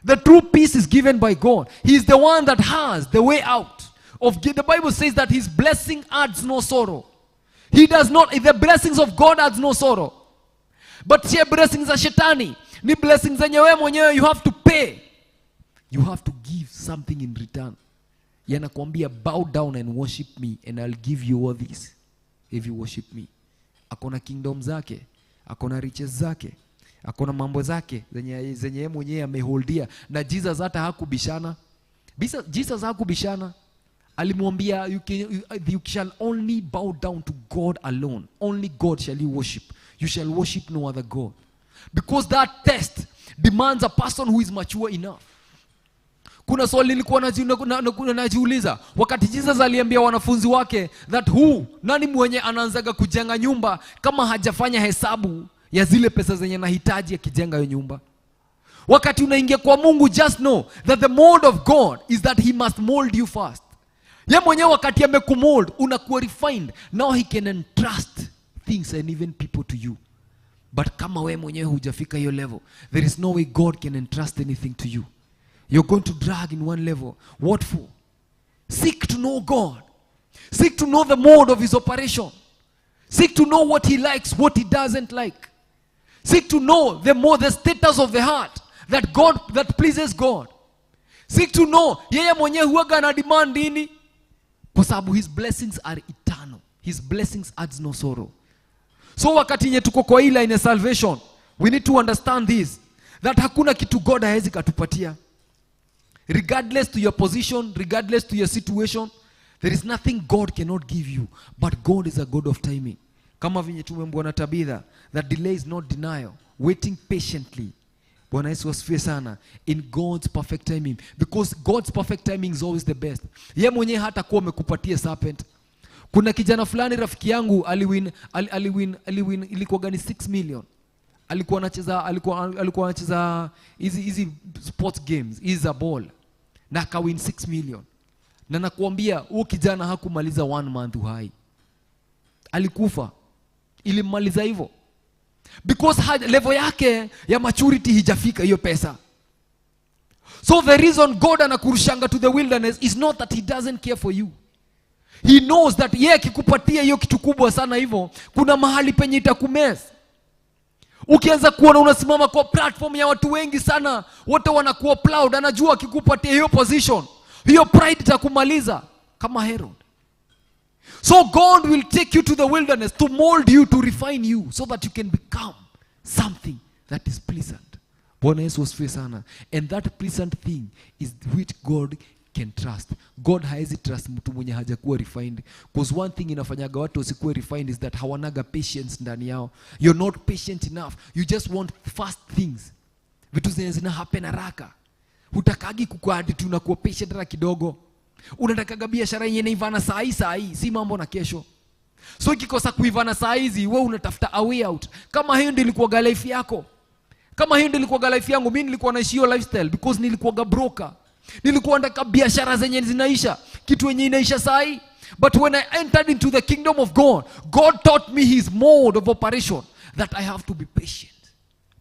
The true peace is given by God. He is the one that has the way out of. The Bible says that his blessing adds no sorrow. He does not, the blessings of God adds no sorrow. But sie blessings za shetani ni blessings zenye wewe mwenyewe you have to pay. You have to give something in return. Yanakuambia bow down and worship me and I'll give you all this if you worship me. Akona kingdom zake, akona riches zake, akona mambo zake zenye yeye mwenyewe ameholdia. Na Jesus hata hakubishana. Jesus hakubishana. Alimwambia you shall only bow down to God alone. Only God shall you worship. You shall worship no other God. Because that test demands a person who is mature enough. Kuna swali nilikuwa najiuliza wakati Jesus aliambia wanafunzi wake that who, nani mwenye anaanzaga kujenga nyumba kama hajafanya hesabu ya zile pesa zenye nahitaji akijenga hiyo nyumba. Wakati unaingia kwa Mungu, just know that the mode of God is that he must mold you first. Ye mwenyewe wakati amekumold, unakuwa refined. Now he can entrust things and even people to you. But kama wewe mwenyewe hujafika hiyo level, there is no way God can entrust anything to you. You're going to drag in one level. What for? Seek to know God. Seek to know the mode of his operation. Seek to know what he likes, what he doesn't like. Seek to know the more the status of the heart that God, that pleases God. Seek to know yeye mwenyewe huwaga ana demand nini, kwa sababu his blessings are eternal. His blessings adds no sorrow. So wakati yenye tuko kwa ila in salvation, we need to understand this, that hakuna kitu God hawezi katupatia. Regardless to your position, regardless to your situation, there is nothing God cannot give you. But God is a God of timing. Kama venye tumemwona Tabitha, that delay is not denial. Waiting patiently. Bwana Yesu asifiwe sana. In God's perfect timing. Because God's perfect timing is always the best. Ye mwenyewe hata kuwa amekupatia serpent. Kuna kijana fulani rafiki yangu aliwin ilikuwa gani 6 million. Alikuwa anacheza hizi sports games, hizi za ball. Na akawin 6 million. Na nakuambia huyo kijana hakumaliza 1 month uhai. Alikufa. Ilimaliza hivyo. Because level yake ya maturity hijafika hiyo pesa. So the reason God anakurushanga to the wilderness is not that he doesn't care for you. He knows that yeye akikupatia hiyo kitu kubwa sana hivyo, kuna mahali penye itakumess. Ukianza kuona unasimama kwa platform ya watu wengi sana, wote wanakuwa proud, anajua akikupatia hiyo position, hiyo pride itakumaliza kama Herod. So God will take you to the wilderness to mold you, to refine you, so that you can become something that is pleasant. Bwana Yesu asifiwe sana. And that pleasant thing is which God can trust. God haezi trust mtu mwenye hajakuwa refined. Because one thing inafanyaga watu wasikuwe refined is that hawanaga patience ndani yao. You're not patient enough. You just want fast things. Vitu zenye zina happen haraka. Hutakagi kukua hadi tu unakuwa patient hata kidogo. Unatakaga biashara yenye inaivana saa hii saa hii, si mambo na kesho. So ikikosa kuivana saa hizi, wewe unatafuta a way out. Kama hiyo ndio ilikuwa life yako. Kama hiyo ndio ilikuwa life yangu, mimi nilikuwa naishi hiyo lifestyle because nilikuwa broker. Nilikuwa nataka biashara zenye zinaisha, kitu yenye inaisha saa hii. But when I entered into the kingdom of God, God taught me his mode of operation, that I have to be patient.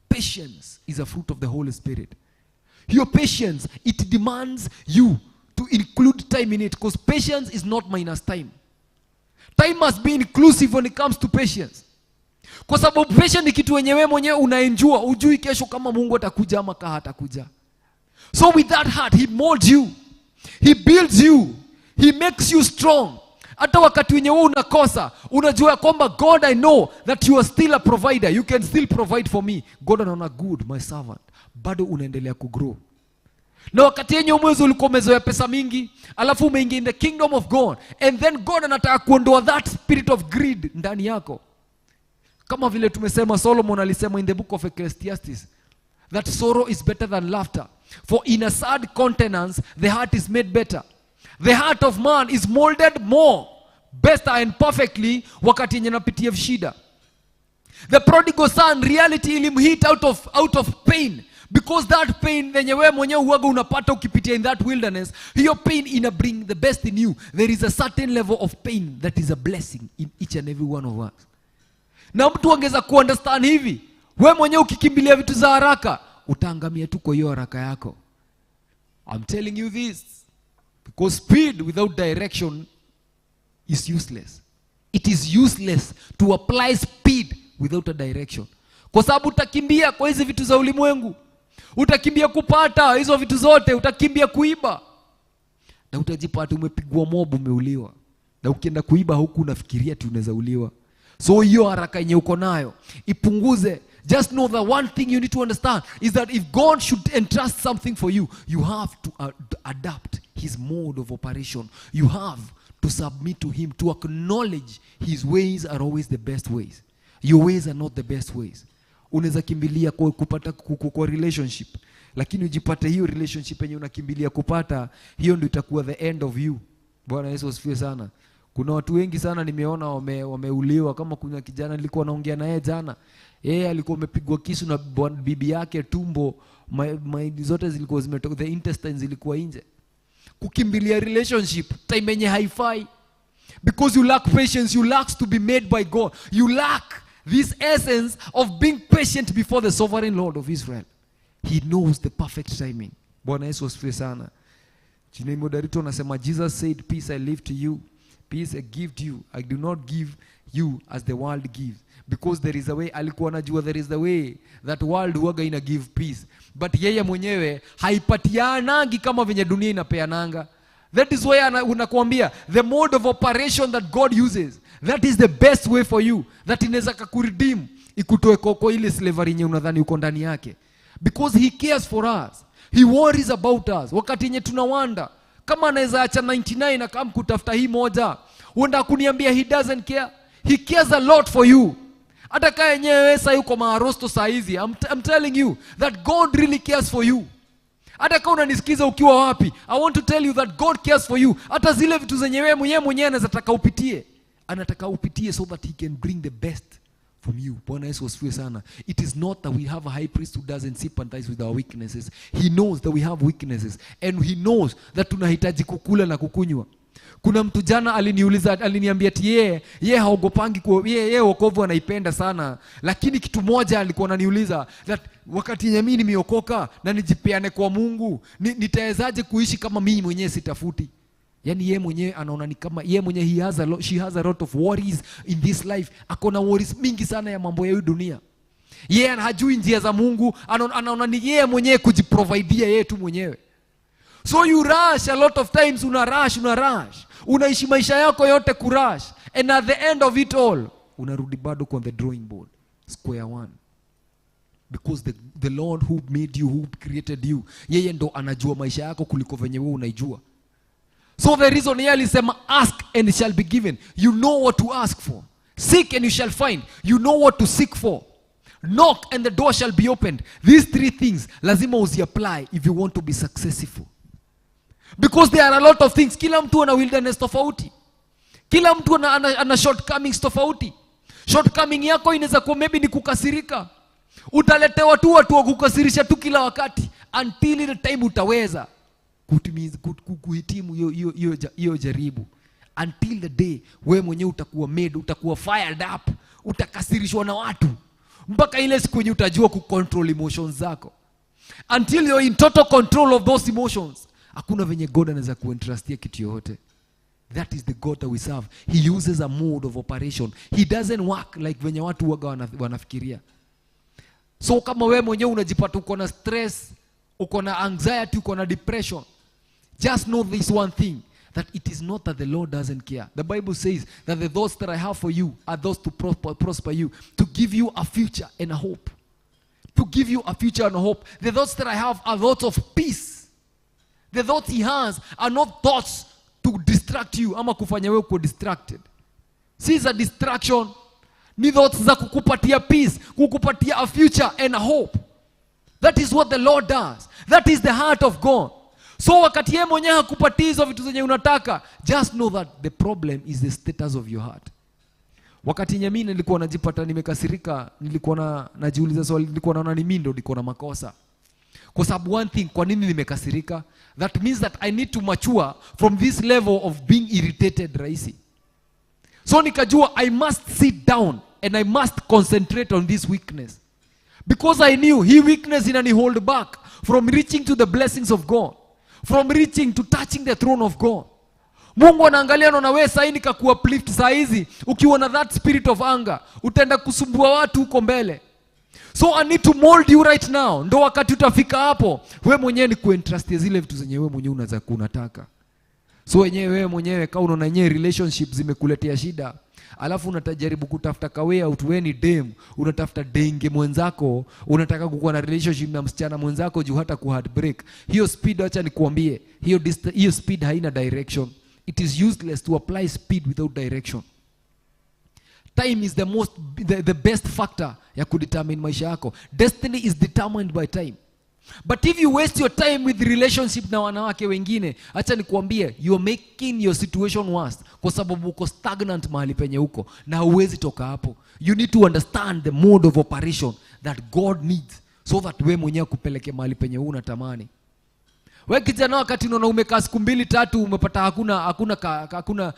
Patience is a fruit of the Holy Spirit. Your patience, it demands you to include time in it, because patience is not minus time. Time must be inclusive when it comes to patience. Kwa sababu patience ni kitu wenyewe mwenyewe unaenjua, ujui kesho kama Mungu atakuja ama kama hatakuja. So with that heart, he molds you. He builds you. He makes you strong. Hata wakati wenye wewe unakosa, unajua kwamba God, I know that you are still a provider. You can still provide for me. God anaona, good, my servant. Bado unaendelea kugrow. Na wakati yenye mwezi ulikuwa umezoea pesa mingi, alafu umeingia in the kingdom of God, and then God anataka kuondoa that spirit of greed ndani yako. Kama vile tumesema, Solomon alisema in the book of Ecclesiastes that sorrow is better than laughter. For in a sad countenance the heart is made better. The heart of man is molded more better and perfectly wakati yenye anapitia shida. The prodigal son, reality ilimhit out of pain. Because that pain yenye wewe mwenyewe huwaga unapata ukipitia in that wilderness, hiyo pain ina bring the best in you. There is a certain level of pain that is a blessing in each and every one of us. Na mtu angeza kuunderstand hivi, wewe mwenyewe ukikimbilia vitu za haraka, utaangamia tu kwa hiyo haraka yako. I'm telling you this because speed without direction is useless. It is useless to apply speed without a direction, kwa sababu utakimbia kwa hizi vitu za ulimwengu, utakimbia kupata hizo vitu zote, utakimbia kuiba na utajipata umepigwa mob, umeuliwa. Na ukienda kuiba huku unafikiria tu unaweza uliwa. So hiyo haraka yenye uko nayo ipunguze. Just know that one thing you need to understand is that if God should entrust something for you, you have to adapt his mode of operation. You have to submit to him, to acknowledge his ways are always the best ways. Your ways are not the best ways. Unaweza kimbilia kwa kupata kwa relationship, lakini ujipate hiyo relationship yenye unakimbilia kupata, hiyo ndio itakuwa the end of you. Bwana Yesu asifiwe sana. Kuna watu wengi sana nimeona wameuliwa. Kama kuna kijana nilikuwa naongea naye jana, yeye alikuwa amepigwa kisu na bibi yake tumbo, maini zote zilikuwa zimetoka, the intestines zilikuwa nje. Kukimbilia relationship time yenye haifai, because you lack patience, you lack to be made by God, you lack this essence of being patient before the sovereign Lord of Israel. He knows the perfect timing. Bwana Yesu asifiwe sana. Chini moderator anasema, Jesus said, "Peace I leave to you, peace I give to you. I do not give you as the world gives." Because there is a way, alikuwa anajua there is a way that world huwaga ina give peace. But yeye mwenyewe haipatianangi kama venye dunia inapeananga. That is why unakuambia the mode of operation that God uses, that is the best way for you, that inaweza kakuredeem, ikutoe kwa ile slavery yenye unadhani uko ndani yake. Because he cares for us. He worries about us. Wakati yenye tunawonder kama anaweza acha 99 akam kutafuta hii moja, uenda kuniambia he doesn't care. He cares a lot for you. Hata kaa yenyewe sasa yuko maarosto saa hizi, I'm telling you that God really cares for you. Hata kama unanisikiza ukiwa wapi, I want to tell you that God cares for you. Hata zile vitu zenye wewe mwenyewe anaweza taka upitie, anataka upitie so that he can bring the best from you. Bwana Yesu asifiwe sana. It is not that we have a high priest who doesn't sympathize with our weaknesses. He knows that we have weaknesses and he knows that tunahitaji kukula na kukunywa. Kuna mtu jana aliniuliza, aliniambia ati yeye haogopangi kwa yeye wokovu anaipenda sana, lakini kitu moja alikuwa ananiuliza that wakati yenye mimi nimeokoka na nijipeane kwa Mungu, nitawezaje kuishi kama mimi mwenyewe sitafuti? Yaani yeye mwenyewe anaona ni kama yeye mwenyewe he has a lot, she has a lot of worries in this life. Akona worries mingi sana ya mambo ya hii dunia. Yeye hajui njia za Mungu, anaona ni yeye mwenyewe kujiprovidea yeye tu mwenyewe. So you rush a lot of times, una rush, una rush. Unaishi maisha yako yote kurush. And at the end of it all, unarudi bado kwa the drawing board, square one. Because the Lord who made you, who created you, yeye ndo anajua maisha yako kuliko venye wewe unaijua. So the reason yeye alisema ask and it shall be given. You know what to ask for. Seek and you shall find. You know what to seek for. Knock and the door shall be opened. These three things lazima uziapply if you want to be successful. Because there are a lot of things. Kila mtu ana wilderness tofauti. Kila mtu ana shortcomings tofauti. Shortcoming yako inaweza kuwa maybe ni kukasirika. Utaletewa tu watu wa kukasirisha tu kila wakati until ile time utaweza kuhitimu hiyo jaribu. Until the day wewe mwenyewe utakuwa made, utakuwa fired up, utakasirishwa na watu mpaka ile siku yenye utajua kucontrol emotions zako. Until you're in total control of those emotions, hakuna venye God anaweza kuentrustia kitu yoyote. That is the God that we serve. He uses a mode of operation. He doesn't work like venye watu waga wanafikiria. So kama wewe mwenyewe unajipata uko na stress, uko na anxiety, uko na depression, just know this one thing, that it is not that the Lord doesn't care. The Bible says that the thoughts that I have for you are those to prosper you, to give you a future and a hope. To give you a future and a hope. The thoughts that I have are thoughts of peace. The thoughts he has are not thoughts to distract you ama kufanya wewe kuwa distracted. Si za distraction, ni thoughts za kukupatia peace, kukupatia a future and a hope. That is what the Lord does. That is the heart of God. So wakati yeye mwenyewe hakupatii hizo vitu zenye unataka, just know that the problem is the status of your heart. Wakati yenye mimi nilikuwa najipata nimekasirika, nilikuwa najiuliza swali, nilikuwa naona ni mimi ndo niko na makosa. Kwa sababu one thing, kwa nini nimekasirika? That means that I need to mature from this level of being irritated rahisi. So nikajua I must sit down and I must concentrate on this weakness. Because I knew hii weakness inani hold back from reaching to the blessings of God, from reaching to touching the throne of God. Mungu anaangalia naona wewe sahii nikakuuplift saa hizi ukiwa na that spirit of anger utaenda kusumbua watu huko mbele. So I need to mold you right now, ndo wakati utafika hapo we mwenyewe ni kuentrustia zile vitu zenye wewe mwenyewe unaweza kunataka. So wenyewe wewe mwenyewe kama unaona yenyewe relationship zimekuletea shida, alafu unatajaribu kutafuta ka way out, wewe ni dem, unatafuta denge mwenzako, unataka kukuwa na relationship na msichana mwenzako juu hata ku heartbreak. Hiyo speed, acha nikuambie, hiyo speed haina direction. It is useless to apply speed without direction. Time is the best factor ya kudetermine maisha yako. Destiny is determined by time. But if you waste your time with relationship na wanawake wengine, acha nikuambie, you are making your situation worse, kwa sababu uko stagnant mahali penye uko na huwezi toka hapo. You need to understand the mode of operation that God needs so that we mwenyewe kupeleke mahali penye wewe unatamani. We kijana, wakati unaona umekaa siku mbili tatu umepata hakuna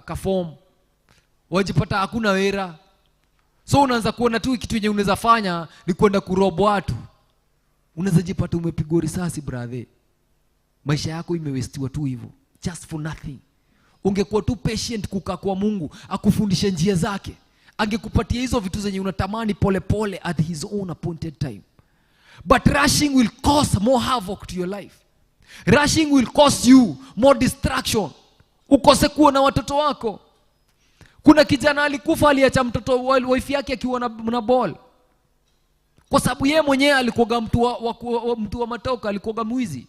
ka form, wajipata hakuna wera, so unaanza kuona tu kitu yenye unaweza fanya ni kwenda kurob watu. Unaweza jipata umepigwa risasi, brother. Maisha yako imewestiwa tu hivyo, just for nothing. Ungekuwa tu patient kukaa kwa Mungu akufundishe njia zake, angekupatia hizo vitu zenye unatamani pole pole at his own appointed time. But rushing will cause more havoc to your life. Rushing will cause you more distraction, ukose kuwa na watoto wako. Kuna kijana alikufa, aliacha mtoto, wife yake akiwa na ball, kwa sababu yeye mwenyewe alikuwaga mtu wa matoka, alikuwaga mwizi.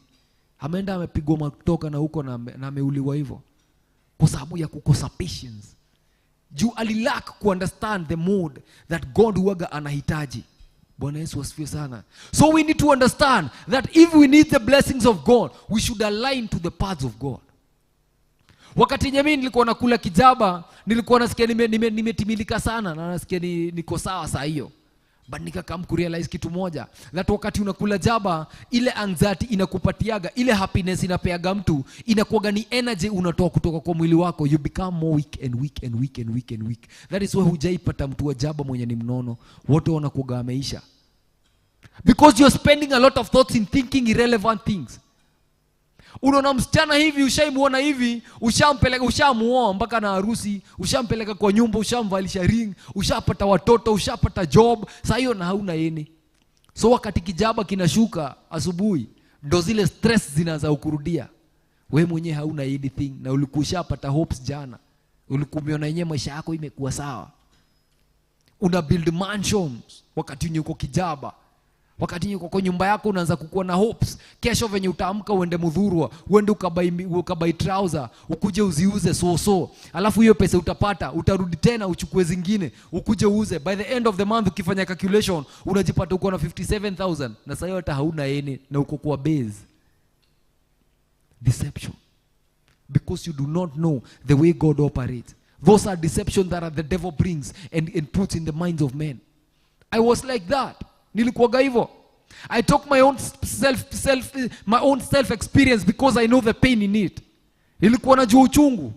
Ameenda amepigwa matoka na huko na ameuliwa hivyo kwa sababu ya kukosa patience, juu alilack kuunderstand the mode that God huwaga anahitaji. Bwana Yesu asifiwe sana. So we need to understand that if we need the blessings of God, we should align to the paths of God. Wakati nyemi nilikuwa nakula kijaba, nilikuwa nasikia nimetimilika sana na nasikia niko sawa saa hiyo. But nikakam kurealize kitu moja, that wakati unakula jaba, ile anxiety inakupatiaga, ile happiness inapeaga mtu, inakuwaga ni energy unatoa kutoka kwa mwili wako. You become more weak and weak and weak and weak and weak. That is why hujaipata mtu wa jaba mwenye ni mnono. Wote wanakuwaga ameisha, because you're spending a lot of thoughts in thinking irrelevant things. Unaona msichana hivi, ushaimuona hivi, ushampeleka, ushamuoa mpaka na harusi, ushampeleka kwa nyumba, ushamvalisha ring, ushapata watoto, ushapata job saa hiyo na hauna any. So wakati kijaba kinashuka asubuhi, ndo zile stress zinaanza kukurudia. We mwenyewe hauna anything na ulikuwa ushapata hopes jana, ulikuwa umeona yenyewe maisha yako imekuwa sawa. Una build mansions wakati unye uko kijaba. Wakati uko kwa nyumba yako unaanza kukuwa na hopes kesho venye utaamka uende Muthurwa, uende ukabuy trouser, ukuje uziuze. So alafu hiyo pesa utapata, utarudi tena uchukue zingine, ukuje uuze. By the end of the month, ukifanya calculation, unajipata uko na 57,000 na sasa hata hauna any na uko kwa base. Deception, because you do not know the way God operates. Those are deception that the devil brings and puts in the minds of men. I was like that. Nilikuwaga hivyo. I took my own self experience because I know the pain in it. Nilikuwa najua uchungu.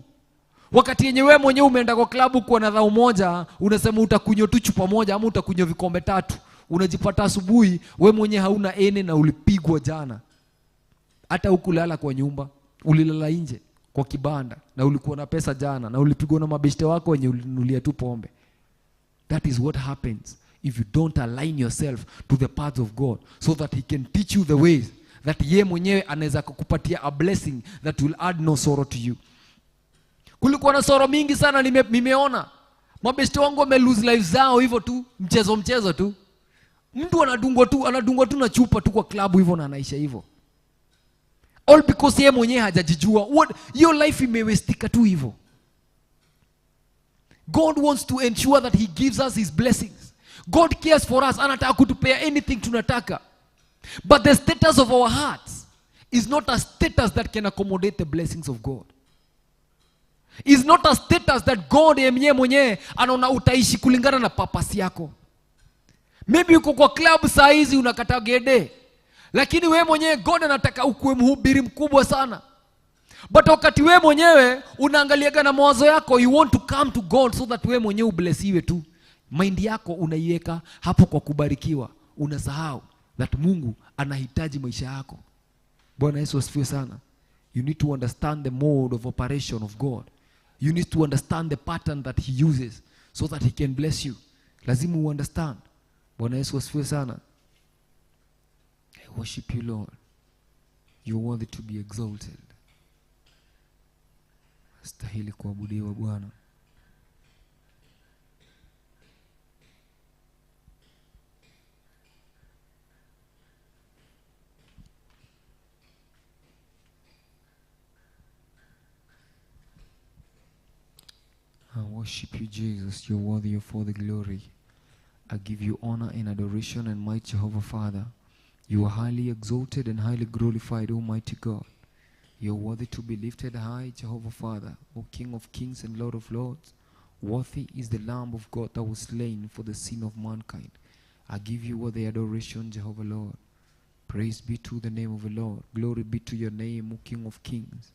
Wakati yenye wewe mwenyewe umeenda kwa klabu kuwa na dhao moja, unasema utakunywa tu chupa moja ama utakunywa vikombe tatu. Unajipata asubuhi wewe mwenyewe hauna any na ulipigwa jana. Hata hukulala kwa nyumba, ulilala nje kwa kibanda na ulikuwa na pesa jana na ulipigwa na mabeshte wako wenye ulinunulia tu pombe. That is what happens if you don't align yourself to the paths of God so that he can teach you the ways that ye mwenyewe anaweza kukupatia a blessing that will add no sorrow to you. Kulikuwa na sorrow mingi sana. Nimeona mabeshte wangu wame lose life zao hivyo tu, mchezo mchezo tu. Mtu anadungwa tu na chupa tu kwa klabu hivyo na anaisha hivyo, all because yeye mwenyewe hajajijua. What your life imewestika tu hivyo. God wants to ensure that he gives us his blessings. God cares for us. Anataka kutupea anything tunataka, but the status of our hearts is not a status that can accommodate the blessings of God, is not a status that God yeye mwenyewe anaona utaishi kulingana na purpose yako. Maybe uko kwa club saa hizi unakata gede, lakini we mwenyewe God anataka ukuwe mhubiri mkubwa sana. But wakati we mwenyewe unaangaliaga na mawazo yako, you want to come to God so that we mwenyewe ublesiwe tu, mind yako unaiweka hapo kwa kubarikiwa, unasahau that Mungu anahitaji maisha yako. Bwana Yesu asifiwe sana. You need to understand the mode of operation of God. You need to understand the pattern that he uses so that he can bless you. Lazima understand. Bwana Yesu asifiwe sana. I worship you, Lord. You are worthy to be exalted. Stahili kuabudiwa Bwana. I worship you, Jesus. You're worthy of all the glory. I give you honor and adoration and might, Jehovah Father. You are highly exalted and highly glorified, Almighty God. You are worthy to be lifted high, Jehovah Father, O King of kings and Lord of lords. Worthy is the Lamb of God that was slain for the sin of mankind. I give you all the adoration, Jehovah Lord. Praise be to the name of the Lord. Glory be to your name, O King of kings.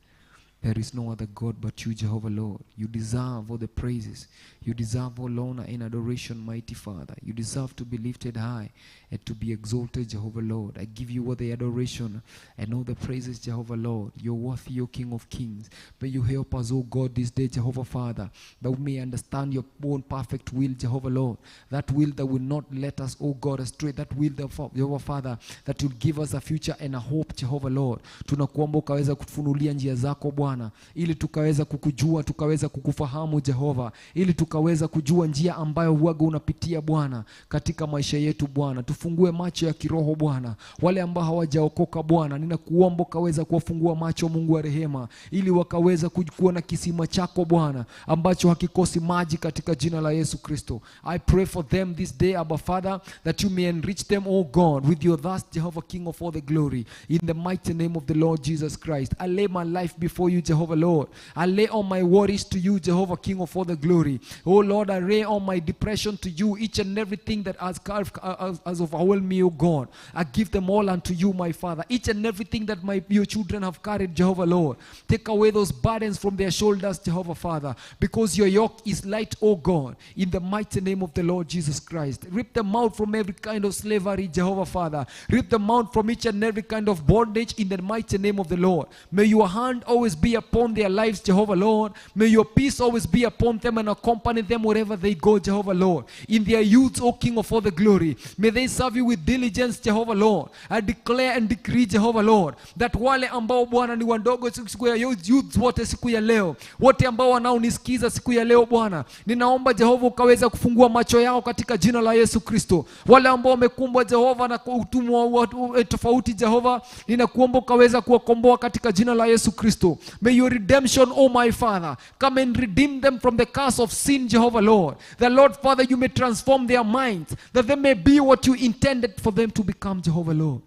There is no other God but you, Jehovah Lord. You deserve all the praises. You deserve all honor and adoration, mighty Father. You deserve to be lifted high and to be exalted, Jehovah Lord. I give you all the adoration and all the praises, Jehovah Lord. You're worthy, O King of kings. May you help us, O God, this day, Jehovah Father, that we may understand your own perfect will, Jehovah Lord. That will that will not let us, O God, astray. That will, Jehovah Father, that will give us a future and a hope, Jehovah Lord. Tunakuomba ukaweza kutufunulia njia zako Bwana, ili tukaweza kukujua, tukaweza kukufahamu Jehova, ili tukaweza kujua njia ambayo huaga unapitia Bwana katika maisha yetu Bwana. Tufungue macho ya kiroho Bwana. Wale ambao hawajaokoka Bwana, ninakuomba ukaweza kuwafungua macho, Mungu wa rehema, ili wakaweza kuona kisima chako Bwana ambacho hakikosi maji katika jina la Yesu Kristo. I pray for them this day, Abba Father, that you may enrich them, O God, with your thirst, Jehovah King of all the glory, in the mighty name of the Lord Jesus Christ. I lay my life before you, Jehovah Lord. I lay all my worries to you, Jehovah King of all the glory. Oh Lord, I lay all my depression to you, each and everything that has overwhelmed me, O God. I give them all unto you, my Father. Each and everything that your children have carried, Jehovah Lord. Take away those burdens from their shoulders, Jehovah Father, because your yoke is light, O God, in the mighty name of the Lord Jesus Christ. Rip them out from every kind of slavery, Jehovah Father. Rip them out from each and every kind of bondage in the mighty name of the Lord. May your hand always be upon their lives, Jehovah Lord. May your peace always be upon them and accompany them wherever they go, Jehovah Lord. In their youth, O King of all the glory, may they serve you with diligence, Jehovah Lord. I declare and decree, Jehovah Lord, that wale ambao Bwana ni wadogo siku ya youth wote siku ya leo, wote ambao wanaonisikiza siku ya leo Bwana, ninaomba Jehova ukaweza kufungua macho yao katika jina la Yesu Kristo. Wale ambao wamekumbwa Jehova na utumwa tofauti, Jehova, ninakuomba ukaweza kuwakomboa katika jina la Yesu Kristo. May your redemption, O my Father, come and redeem them from the curse of sin, Jehovah Lord. The Lord Father, you may transform their minds, that they may be what you intended for them to become, Jehovah Lord.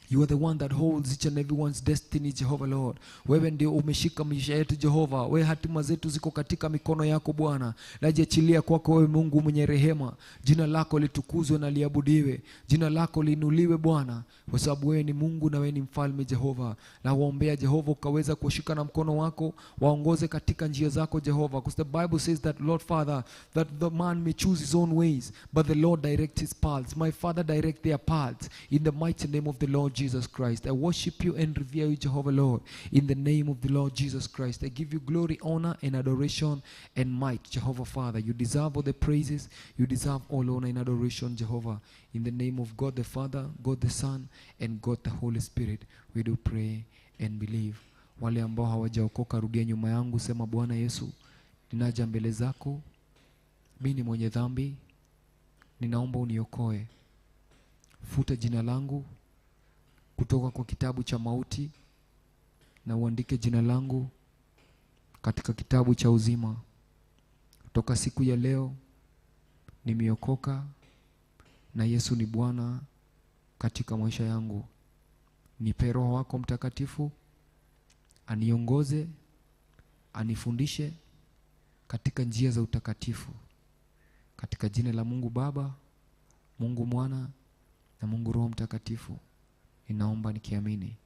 You are the one that holds each and everyone's destiny, Jehovah Lord. Wewe ndio umeshika maisha yetu Jehova. Wewe hatima zetu ziko katika mikono yako Bwana. Najiachilia kwako wewe Mungu mwenye rehema. Jina lako litukuzwe na liabudiwe. Jina lako liinuliwe Bwana, kwa sababu wewe ni Mungu na wewe ni mfalme Jehova. Na waombea Jehova ukaweza kushika na mkono wako, waongoze katika njia zako Jehova. Because the Bible says that, Lord Father, that the man may choose his own ways, but the Lord direct his paths. My Father, direct their paths in the mighty name of the Lord Jesus Christ. I worship you and revere you, Jehovah Lord, in the name of the Lord Jesus Christ. I give you glory, honor, and adoration and might, Jehovah Father. You deserve all the praises. You deserve all honor and adoration, Jehovah. In the name of God the Father, God the Son, and God the Holy Spirit, we do pray and believe. Wale ambao hawajaokoka, rudia nyuma yangu, sema: Bwana Yesu, ninaja mbele zako, mimi ni mwenye dhambi, ninaomba uniokoe. Futa jina langu kutoka kwa kitabu cha mauti na uandike jina langu katika kitabu cha uzima. Toka siku ya leo nimeokoka na Yesu ni Bwana katika maisha yangu. Nipe Roho wako Mtakatifu aniongoze, anifundishe katika njia za utakatifu. Katika jina la Mungu Baba, Mungu Mwana na Mungu Roho Mtakatifu, ninaomba nikiamini.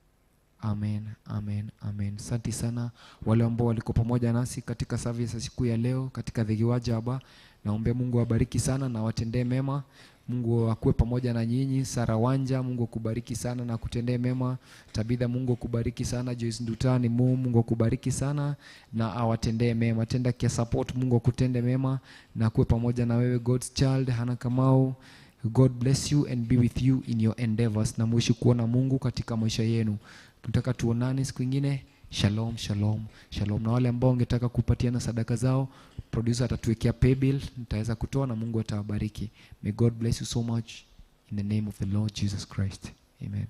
Amen, amen, amen. Asante sana wale ambao walikuwa pamoja nasi katika service ya siku ya leo katika Thegi wa Njamba. Naombe Mungu awabariki sana na watendee mema. Mungu akuwe pamoja na nyinyi. Sara Wanja, Mungu akubariki sana na akutendee mema. Tabitha, Mungu akubariki sana. Joyce Ndutani, Mungu akubariki sana na awatendee mema. Tenda kia support, Mungu akutende mema na akuwe pamoja na wewe. God's child Hana Kamau, God bless you and be with you in your endeavors, na muishi kuona Mungu katika maisha yenu. Tunataka tuonane siku ingine. Shalom, shalom, shalom. Na wale ambao wangetaka kupatiana sadaka zao, producer atatuwekea paybill, nitaweza kutoa na Mungu atawabariki. May God bless you so much in the name of the Lord Jesus Christ. Amen.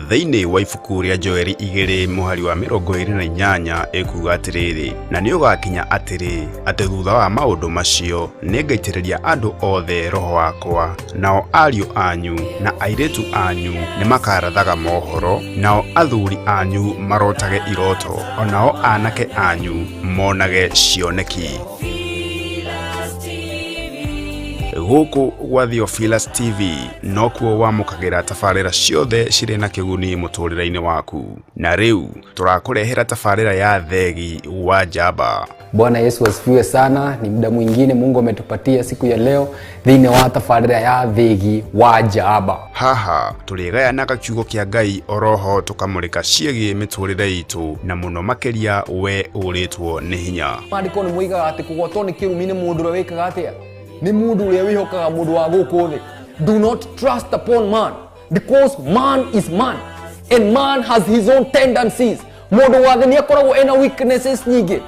Thĩinĩ wa ibuku rĩa Joeli 2 mũhari wa 28 ĩkuuga atĩrĩrĩ, na nĩ ũgakinya atĩrĩ, atĩ thutha wa maũndũ macio nĩngaitĩrĩria andũ othe roho wakwa, nao ariũ anyu na airĩtu anyu nĩmakarathaga mohoro, nao athuri anyu marotage iroto, onao anake anyu monage cioneki. Gũkũ gwa Theophilus TV nokuo wamũkagĩra tabarĩra ciothe cirĩ na kĩguni mũtũrĩre-inĩ waku, na rĩu tũrakũrehera tabarĩra ya Thegi wa Njamba. Bwana Yesu asifiwe sana. Ni muda mwingine Mungu ametupatia siku ya leo thĩinĩ wa tabarĩra ya Thegi wa Njamba. Haha tũrĩgayanaga kiugo kĩa Ngai oroho tũkamũrĩka ciĩgiĩ mĩtũrĩre itũ, na mũno makĩria we ũrĩtwo nĩ hinya. Maandĩko nĩ moigaga atĩ kũgwatwo nĩ kĩrumi nĩ mũndũ ũrĩa wĩkaga atĩa? Nĩ mũndũ ũrĩa wĩhokaga mũndũ wa gũkũ thĩ. Do not trust upon man, because man is man and man has his own tendencies. Mũndũ wa thĩ nĩ akoragwo ena weaknesses nyingĩ.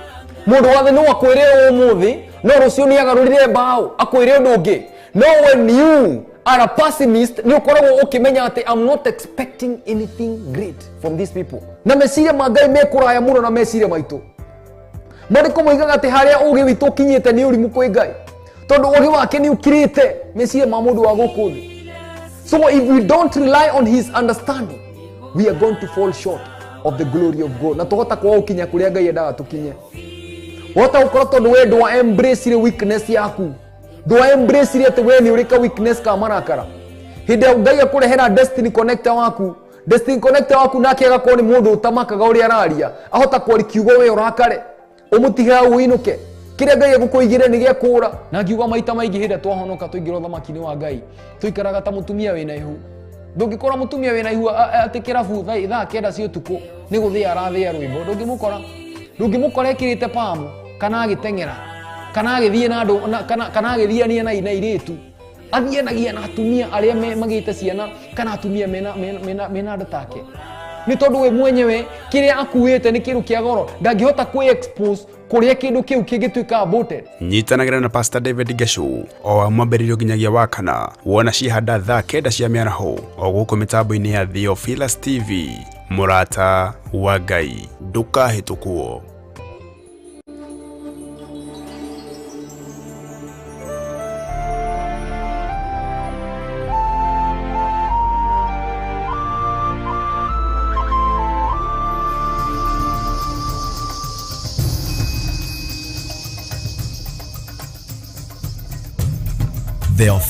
Mũndũ wa thĩ no akwĩre ũmũthĩ, no rũciũ nĩ agarũrire mbaũ akwĩre ũndũ ũngĩ. No when you are a pessimist, nĩ ũkoragwo ũkĩmenya atĩ I'm not expecting anything great from these people. Na meciria ma Ngai me kũraya mũno na meciria maitũ. Maandĩko moigaga atĩ harĩa ũũgĩ witũ ũkinyĩte nĩ ũrimũ kwĩ Ngai, tondũ ũũgĩ wake nĩ ũkirĩte meciria ma mũndũ wa gũkũ thĩ. So if we don't rely on his understanding, we are going to fall short of the glory of God. Na tũhota kwaga gũkinya kũrĩa Ngai endaga tũkinye. Wahota gũkorwo tondũ we ndwa embrace weakness yaku, ndwa embrace atĩ we nĩ ũrĩ ka weakness ka marakara. Hĩndĩ ĩrĩa Ngai akũrehera destiny connector waku, destiny connector waku nake agakorwo nĩ mũndũ ũtamakaga ũrĩa araria, ahota kwaria kiugo we ũrakare, ũmũtige hau ũinũke. Kĩrĩa Ngai egũkũigĩre nĩ gĩa kũũra. Na ngiuga maita maingĩ hĩndĩ ĩrĩa twahonoka tũingĩra ũthamaki-inĩ wa Ngai, tũikaraga ta mũtumia wĩna ihu. Ndũngĩkora mũtumia wĩna ihu atĩ kĩrabu thaa 9 cia ũtukũ nĩ gũthĩa arathĩa rwĩmbo. Ndũngĩmũkora. Ndũngĩmũkora ekĩrĩte pamu, kana agĩteng'era, kana agĩthiĩ na andũ, kana agĩthiania na airĩtu. Athianagia na atumia arĩa magĩte ciana, kana atumia mena andũ take. Nĩ tondũ we mwenyewe kĩrĩa akuĩte nĩ kĩndũ kĩa goro, ndangĩhota kwĩ-expose kũrĩa kĩndũ kĩu kĩngĩtuĩka aborted. Nyitanagĩra na Pastor David Geshu o wa mwambĩrĩrio nginyagia wa kana, wona cihanda thaa 9 cia mĩaraho o gũkũ mĩtambo-inĩ ya Theophilus TV. Mũrata wa Ngai, ndũkahĩtũkwo. Theophilus